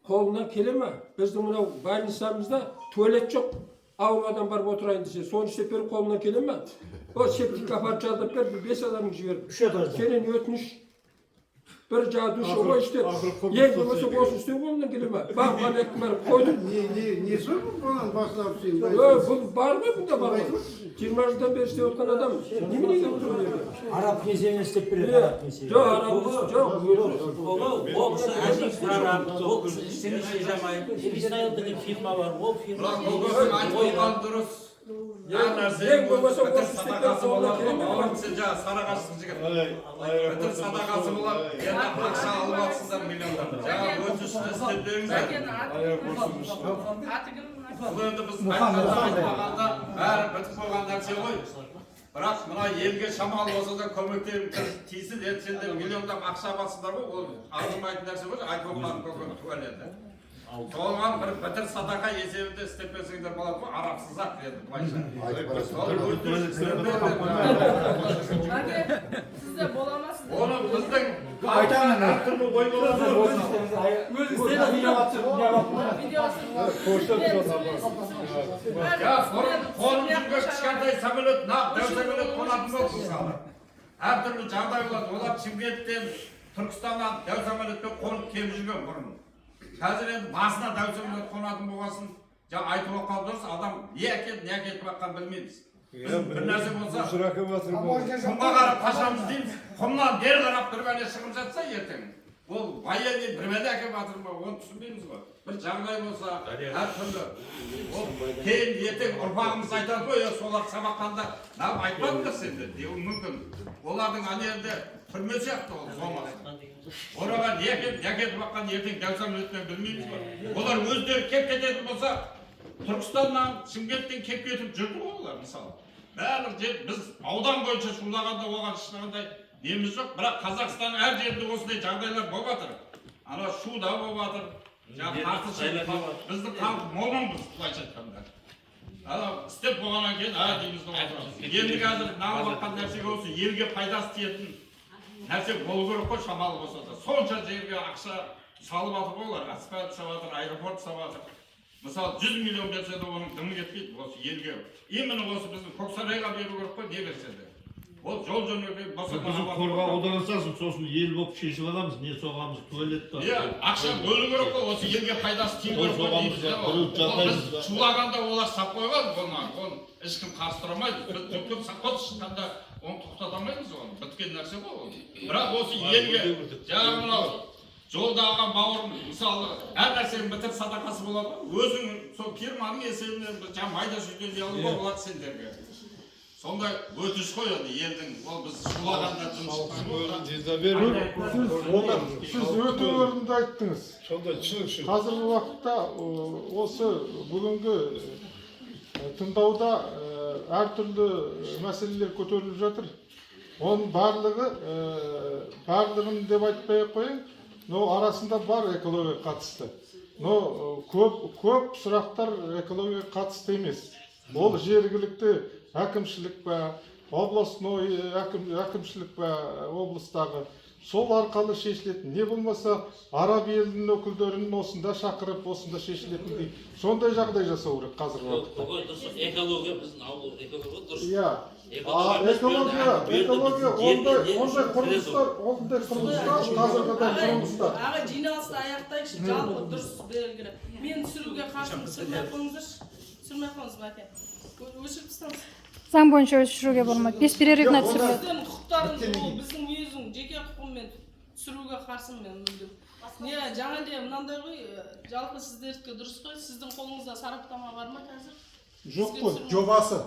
қолынан келе ме? Біздің мынау больницамызда туалет жоқ. Ауыр адам барып отырайын десе, соны істеп беріп қолынан келе ме? О, септик апарып жалдап беріп, 5 адамды жіберіп. Сенен өтініш. Бір жаңа душевой істеп, ең болмаса осы істеу қолынан келе ме? Бағбан еттің барып қойдым. Несі бар бұның басына алып сен? Бұл бар ғой, бұнда бар ғой. 20 жылдан бері істеп отқан адам. Неменеге келіп тұр бұл жерге? Араб несиені істеп береді, араб несиені. Жоқ, араб жоқ. Ол кісі әзиз прораб, ол кісі ештеңе істей алмайды. Исраил деген фирма бар, ол фирма. Айтылған дұрыс. Ең болмаса осы істеп беріп қолынан келе ме? Сен жаңа сарыағаштың жігіті. Бітір садақасы болады. Енді ақша алып жатсыңдар миллиондап. Жаңа өтінішті істеп беріңіздер. Бұл енді біз айтпағанда бәрі бітіп қойған нәрсе ғой. Бірақ мына елге шамалы болса да көмектерің тисін, енді сендер миллиондап ақша аласыңдар ғой, ол арзымайтын нәрсе ғой, айтып отырған көкем түгел енді. Соған бір бітір садақа есебінде істеп берсеңдер болады ғой, арабсыз-ақ енді былайша. Сізде бола ма сізде? Оны біздің Айтамын. әртүрлі ой болады. Я қонып жүрген кішкентай самолет, дәу самолет қонатын болды мысалы. Әртүрлі жағдай болады. Олар Шымкенттен, Түркістаннан дәу самолетпен қонып келіп жүрген бұрын. Қазір енді басына дәу самолет қонатын болғасын, жаңа айтып отқан дұрыс, адам не әкеліп, не әкеліп жатқанын білмейміз. Біз бір нәрсе болса, құмға қарап қашамыз дейміз, құмнан бері қарап бір бәле шығып жатса ертең, Ол военный бір бәле әкеліп жатыр ма, оны түсінбейміз ғой. Бір жағдай болса, әртүрлі. Ол кейін ертең ұрпағымыз айтады ғой, солар сабаққанда неғып айтпадыңдар сендер деуі мүмкін. Олардың ана жерде түрме сияқты ол зонасы. Ораға не әкеліп, не әкетіп жатқанын ертең дәу самолетпен білмейміз ғой. Олар өздері кеп кететін болса, Түркістаннан, Шымкенттен кеп кетіп жүрді ғой олар мысалы. Барлық жер біз аудан бойынша шулағанда оған ешқандай неміз жоқ, бірақ Қазақстанның әр жерінде осындай жағдайлар болып жатыр. Ана Шуда болып жатыр. Жаңағы тартыс, біздің халық момынбыз былайша айтқанда. Ана істеп болғаннан кейін а дейміз де отырамыз. Енді қазір налып жатқан нәрсеге осы елге пайдасы тиетін нәрсе болу керек қой, шамалы болса да. Сонша жерге ақша салып жатыр ғой олар, асфальт салып жатыр, аэропорт салып жатыр. Мысалы 100 миллион берсе де оның дымы кетпейді осы елге. Именно осы біздің Көксарайға беру керек қой, не берсе де. Ол жол жөнекей болса да Біздің қорға аударасың, сосын ел болып шешіп аламыз, не соғамыз, туалет па. Иә, ақша бөлу керек қой, осы елге пайдасы тию керек қой дейміз де. Біз шулағанда олар сап қойған, оны ешкім қарсы тұра алмайды. Біз бүкіл совхоз шыққанда оны тоқтата алмаймыз оны, біткен нәрсе ғой ол. Бірақ осы елге жаңағы мынау жолда алған бауырым, мысалы, әр нәрсенің бітір садақасы болады ғой. Өзің сол фирманың есебінен жаңа майда шүйде не алуға болады сендерге. Сондай өтініш қой енді елдің, ол біз шулағанда жұмыс. Сіз өте орынды айттыңыз. Қазіргі уақытта осы бүгінгі тыңдауда әртүрлі мәселелер көтеріліп жатыр. Оның барлығы, барлығын деп айтпай ақ қояйын, но арасында бар экологияға қатысты. Но көп сұрақтар экологияға қатысты емес. Ол жергілікті әкімшілік па, областной әкімшілік па, облыстағы сол арқылы шешілетін, не болмаса араб елінің өкілдерін осында шақырып, осында шешілетіндей сондай жағдай жасау керек қазіргі уақытта. Экология біздің ауыл экология дұрыс. Иә. Экология ондай құрылыстар, ондай құрылыстар қазіргідей құрылыстар. Аға, жиналысты аяқтайықшы, жалпы дұрыс белгілі. Мен түсіруге қарсымын, түсірмей ақ қойыңыздаршы. Түсірмей ақ қойыңыз, Мәке. Өшіріп тастаңыз. Заң бойынша өшіруге болмайды. Без перерывно түсіріледі. Біздің құқықтарымыз ол, біздің өзім жеке құқығыммен түсіруге қарсымын мен мүлдем. Не, жаңа де мынандай ғой, жалпы сіздердікі дұрыс қой. Сіздің қолыңызда сараптама бар ма қазір? Жоқ қой. Жобасы.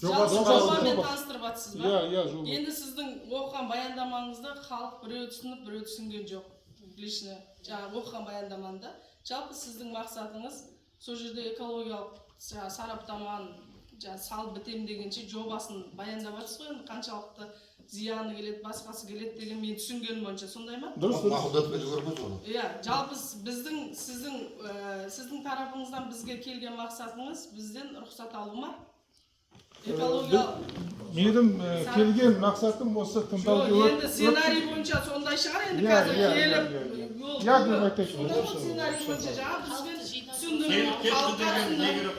Жалпы жобамен таныстырып жатсыз ба? Иә, жоба. Енді сіздің оқыған баяндамаңызда халық біреу түсініп, біреу түсінген жоқ. Лично жаңағы оқыған баяндаманы. Жалпы сіздің мақсатыңыз сол жерде экологиялық сараптаманы салып бітем дегенше жобасын баяндап жатсыз ғой, енді қаншалықты зияны келеді, басқасы келеді деген мен түсінгенім бойынша сондай ма? Дұрыс, дұрыс. Мақұлдатып беру керек қой соны. Иә, жалпы біздің сіздің тарапыңыздан бізге келген мақсатыңыз бізден рұқсат алу ма? Экология. Менің келген мақсатым осы тыңдауды. Енді сценарий бойынша сондай шығар енді қазір келіп. Иә, деп айтайын. Сценарий бойынша жаңа бізбен түсіндіру, халыққа түсіндіру.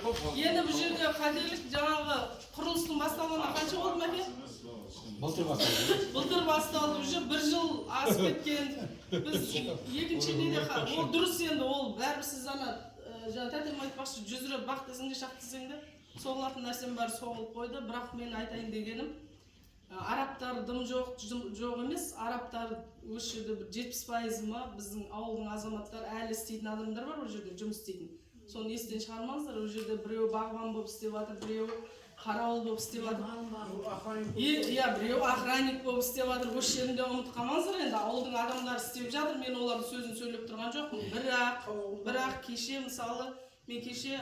Енді бұл жерде қателік жаңағы құрылыстың басталғанына қанша болды, Мәке? Былтыр басталды. Былтыр басталды, уже бір жыл асып кеткен. Біз екінші неде ол дұрыс енді, ол бәрібір сіз ана жаңа тәтем айтпақшы, 100 рет бақ десең де, шақ десең де соғылатын нәрсем бәрі соғылып қойды. Бірақ мен айтайын дегенім, арабтар дым жоқ, жоқ емес, арабтар осы жерде бір 70% ма біздің ауылдың азаматтары әлі істейтін адамдар бар, ол жерде жұмыс істейтін. Соны естен шығармаңыздар, ол жерде біреуі бағбан болып істеп жатыр, біреуі қарауыл болып істеп жатыр. Иә, біреуі охранник болып істеп жатыр. Осы жерінде ұмытып қалмаңыздар, енді ауылдың адамдары істеп жатыр, мен олардың сөзін сөйлеп тұрған жоқпын. Бірақ кеше мысалы, мен кеше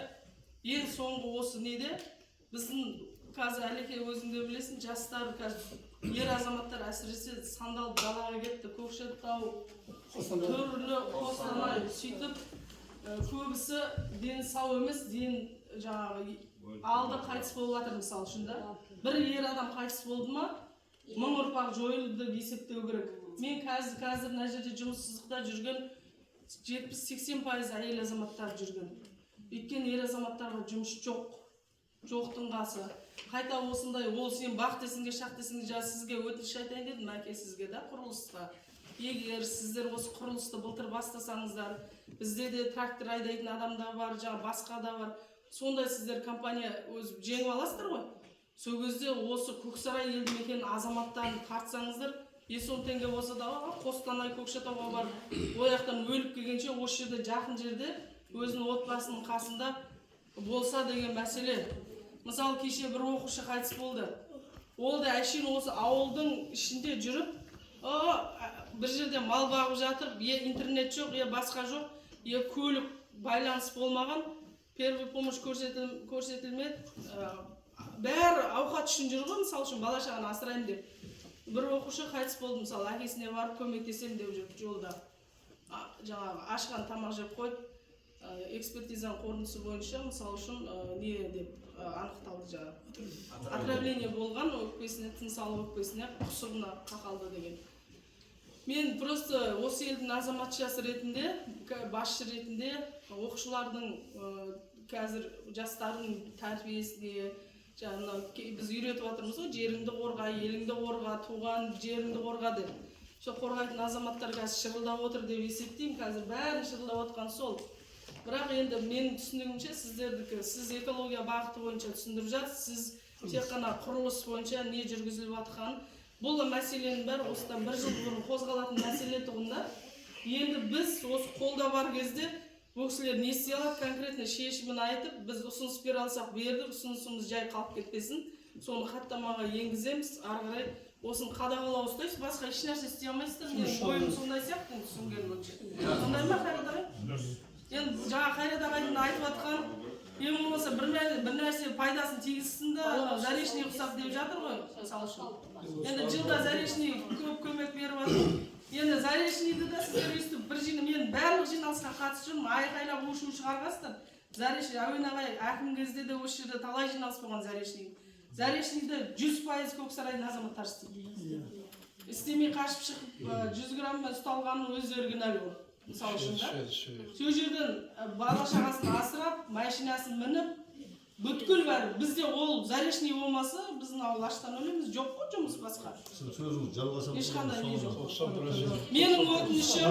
ең соңғы осы неде біздің қазір Әлеке өзің де білесің, жастар қазір ер азаматтар әсіресе сандалып далаға кетті, Көкшетау, түрлі Қостанай, сөйтіп көбісі дені сау емес, ден жаңағы алды қайтыс болып жатыр мысалы үшін да. Бір ер адам қайтыс болды ма, 1000 ұрпақ жойылды деп есептеу керек. Мен қазір мына жерде жұмыссыздықта жүрген 70-80% әйел азаматтар жүрген. Өйткені ер азаматтарға жұмыс жоқ, жоқтың қасы. Қайта осындай, ол сен бақ десең де, шақ десең де, жаңа сізге өтініш айтайын дедім, әке сізге да, құрылысқа. Егер сіздер осы құрылысты былтыр бастасаңыздар, бізде де трактор айдайтын адамдар бар, жаңа басқа да бар. Сондай сіздер компания өзі жеңіп аласыздар ғой. Сол кезде осы Көксарай елді мекенінің азаматтарын тартсаңыздар, 5-10 теңге болса да Қостанай, Көкшетауға барып, ол жақтан өліп келгенше осы жерде, жақын жерде өзінің отбасының қасында болса деген мәселе. Мысалы, кеше бір оқушы қайтыс болды. Ол да әшейін осы ауылдың ішінде жүріп, бір жерде мал бағып жатыр, интернет жоқ, басқа жоқ, көлік байланыс болмаған, первый помощь көрсетілмеді. Бәрі ауқат үшін жүр ғой, мысалы үшін бала шағаны асыраймын деп. Бір оқушы қайтыс болды, мысалы, әкесіне барып көмектесемін деп жүріп жолда. Жаңағы ашқан тамақ жеп қойып, экспертизаның қорытындысы бойынша, мысалы үшін, не деп анықталды жаңағы. Отравление болған, өкпесіне, тыныс алу өкпесіне, құсығына қақалды деген. Мен просто осы елдің азаматшасы ретінде, басшы ретінде, оқушылардың, қазір жастардың тәрбиесіне, жаңағы біз үйретіп жатырмыз ғой, жеріңді қорға, еліңді қорға, туған жеріңді қорға деп. Сол қорғайтын азаматтар қазір шырылдап отыр деп есептеймін, қазір бәрін шырылдап отқан сол. Бірақ енді менің түсінігімше, сіздердікі, сіз экология бағыты бойынша түсіндіріп жатсыз, сіз тек қана құрылыс бойынша не жүргізіліп жатқан. Бұл мәселенің бәрі осыдан бір жыл бұрын қозғалатын мәселе тұғын да. Енді біз осы қолда бар кезде бұл кісілер не істей алады, конкретно шешімін айтып, біз ұсыныс бере алсақ бердік, ұсынысымыз жай қалып кетпесін, соны хаттамаға енгіземіз, ары қарай осыны қадағалау ұстайсыз, басқа еш нәрсе істей алмайсыздар. Менің ойым сондай сияқты, енді түсінгенім бойынша. Сондай ма, Қайрат ағай? Енді жаңа Қайрат ағайдың айтып жатқан, ең болмаса бір нәрсе пайдасын тигізсін да, Заречный ұқсап деп жатыр ғой, мысалы үшін. Енді жылда Заречный көп көмек беріп жатыр. Енді Заречныйды да сіздер өйстіп бір жиын, мен барлық жиналысқа қатысып жүрмін, айқайлап у-шу шығарғансыздар. Заречный, Әуен ағай әкім кезде де осы жерде талай жиналыс болған Заречный. Заречныйды 100% Көксарайдың азаматтары істейді. Істемей қашып шығып, 100 грамммен ұсталғанын өздері кінәлі ғой. Мысалы үшін да. Сол жерден бала шағасын асырап, машинасын мініп, бүткіл бәрі. Бізде ол Заречный болмаса, біздің ауыл аштан өлеміз. Жоқ қой жұмыс басқа. Сөзіңіз жалғаса. Ешқандай не жоқ. Менің өтінішім,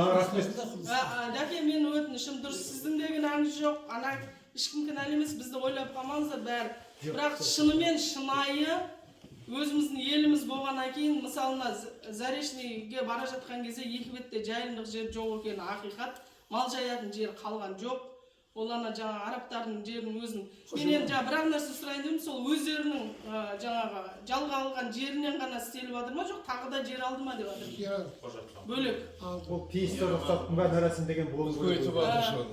дәке, менің өтінішім дұрыс, сіздің де кінәңіз жоқ, ана ешкім кінәлі емес, бізді ойлап қалмаңыздар бәрі. Бірақ шынымен шынайы өзіміздің еліміз болғаннан кейін, мысалына Заречныйге бара жатқан кезде екі бетте жайылымдық жер жоқ екені ақиқат, мал жаятын жер қалған жоқ. Ол ана жаңа арабтардың жерінің өзін. Мен енді жаңа бір ақ нәрсе сұрайын дедім, сол өздерінің жаңағы жалға алған жерінен ғана істеліп жатыр ма, жоқ тағы да жер алды ма деп жатыр. Бөлек. Ол тиісті рұқсаттың бәрін рәсімдеген болу керек.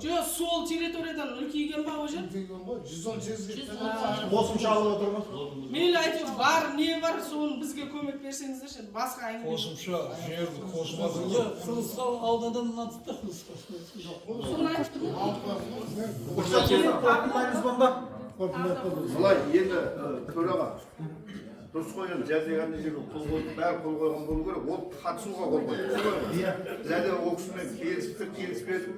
Жоқ, сол территориядан үлкейген ба ол жер? Үлкейген ғой, 118 гектар. Қосымша алып отыр ма? Мейлі әйтеуір бар, не бар, соны бізге көмек берсеңіздерші, басқа әңгіме. Қосымша жерді қосып жатыр ғой. Құрылысқа аудандан мына түсті құрылысқа. Соны айттым. Былай енді төраға дұрыс қой, енді жәрдеген жерге қол қойып, бәрі қол қойған болу керек, ол қатысуға қол қойды. Біз әлі ол кісімен келістік, келіспедік,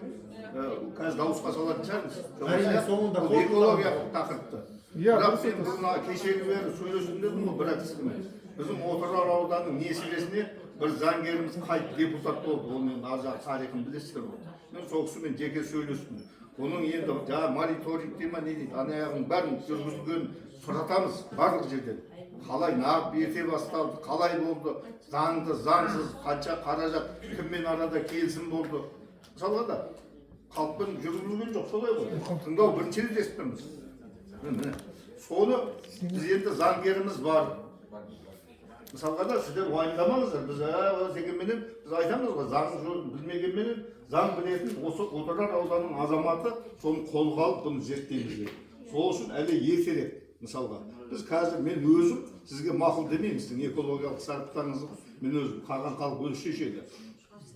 қазір дауысқа салатын шығармыз. Бұл экологиялық тақырыпты. Бірақ мен бұрын кешегі бері сөйлестім дедім ғой бір кісімен. Біздің Отырар ауданының несібесіне бір заңгеріміз қайтып депутат болды, ол мен ар жақ тарихын білесіздер ғой. Мен сол кісімен жеке сөйлестім. Оның енді жаңа мониторинг дей ма не дейді, ана аяғының бәрін жүргізілгенін сұратамыз барлық жерден. Қалай неғып ерте басталды, қалай болды, заңды, заңсыз, қанша қаражат, кіммен арада келісім болды. Мысалға да халықпен жүргізілген жоқ, солай ғой. Тыңдау бірінші рет естіп тұрмыз. Міне, соны біз енді заңгеріміз бар. Мысалға да сіздер уайымдамаңыздар, біз дегенменен біз айтамыз ғой, заң білмегенменен заң білетін осы Отырар ауданының азаматы соны қолға алып бұны зерттейміз деп. Сол үшін әлі ертерек мысалға. Біз қазір мен өзім сізге мақұл демеймін, сіздің экологиялық сараптарыңызды мен өзім қалған халық өзі шешеді.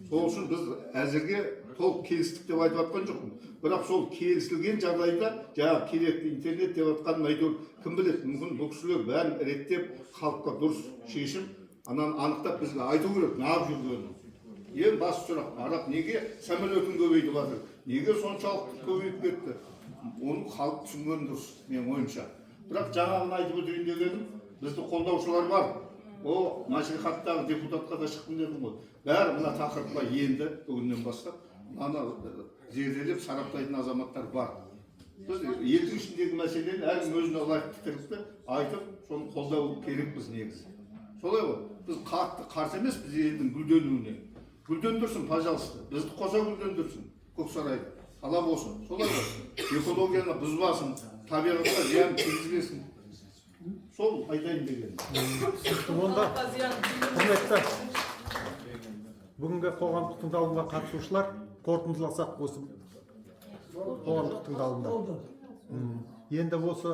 Сол үшін біз әзірге толық келістік деп айтып жатқан жоқпын. Бірақ сол келісілген жағдайда жаңағы керекті интернет деп жатқанын әйтеуір кім біледі, мүмкін бұл кісілер бәрін реттеп халыққа дұрыс шешім ананы анықтап бізге айту керек неғып жүргенін. Ең басты сұрақ, араб неге самолетін көбейтіп жатыр, неге соншалықты көбейіп кетті, оны халық түсінген дұрыс менің ойымша. Бірақ жаңағыны айтып өтейін дегенім, бізді қолдаушылар бар. О, мәслихаттағы депутатқа да шықтым дедім ғой. Бәрі мына тақырыпқа енді бүгіннен бастап мынаны зерделеп сараптайтын азаматтар бар. Біз елдің ішіндегі мәселені әркім өзіне лайықты тірлікті айтып, соны қолдау керекпіз негізі. Солай ғой. Біз қатты қарсы емеспіз елдің гүлденуіне. Гүлдендірсін, пожалуйста. Бізді қоса гүлдендірсін Көксарайды. Талап осы. Солай ғой. Экологияны бұзбасын, табиғатқа зиян тигізбесін. Сол айтайын дегенім. Онда құрметті бүгінгі қоғамдық тыңдалымға қатысушылар, қорытындыласақ осы қоғамдық тыңдалымда. Енді осы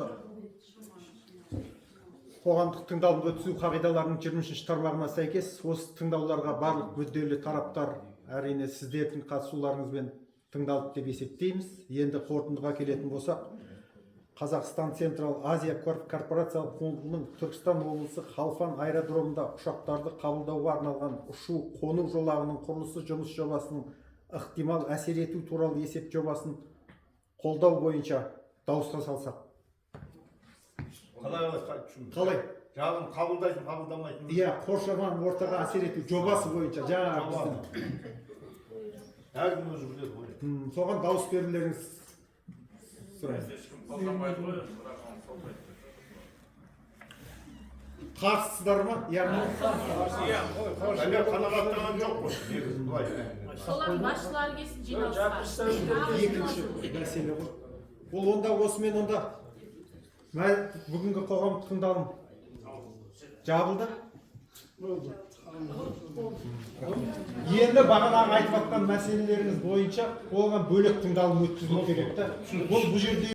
қоғамдық тыңдалымды өткізу қағидаларының 23 тармағына сәйкес осы тыңдауларға барлық мүдделі тараптар, әрине сіздердің қатысуларыңызбен тыңдалды деп есептейміз. Енді қорытындыға келетін болсақ, Қазақстан Централ Азия корпорациялық фондының Түркістан облысы Халфан аэродромында ұшақтарды қабылдауға арналған ұшу қону жолағының құрылысы жұмыс жобасының ықтимал әсер ету туралы есеп жобасын қолдау бойынша дауысқа салсақ. Қалай? Қалай? Жағын қабылдайтын, қабылдамайтын. Иә, қоршаған ортаға әсер ету жобасы бойынша жаңағы біздің. Әркім өзі біледі ғой. Соған дауыс берулеріңіз сұраймын. Қарсысыздар ма? Яғни Әлі қанағаттанған жоқ қой. Негізі былай. Солардың басшылары келсін жиналысқа. Екінші мәселе ғой. Ол онда осымен онда бүгінгі қоғамдық тыңдалым жабылды. Енді бағанағы айтып жатқан мәселелеріңіз бойынша оған бөлек тыңдалым өткізу керек та. Ол бұл жерде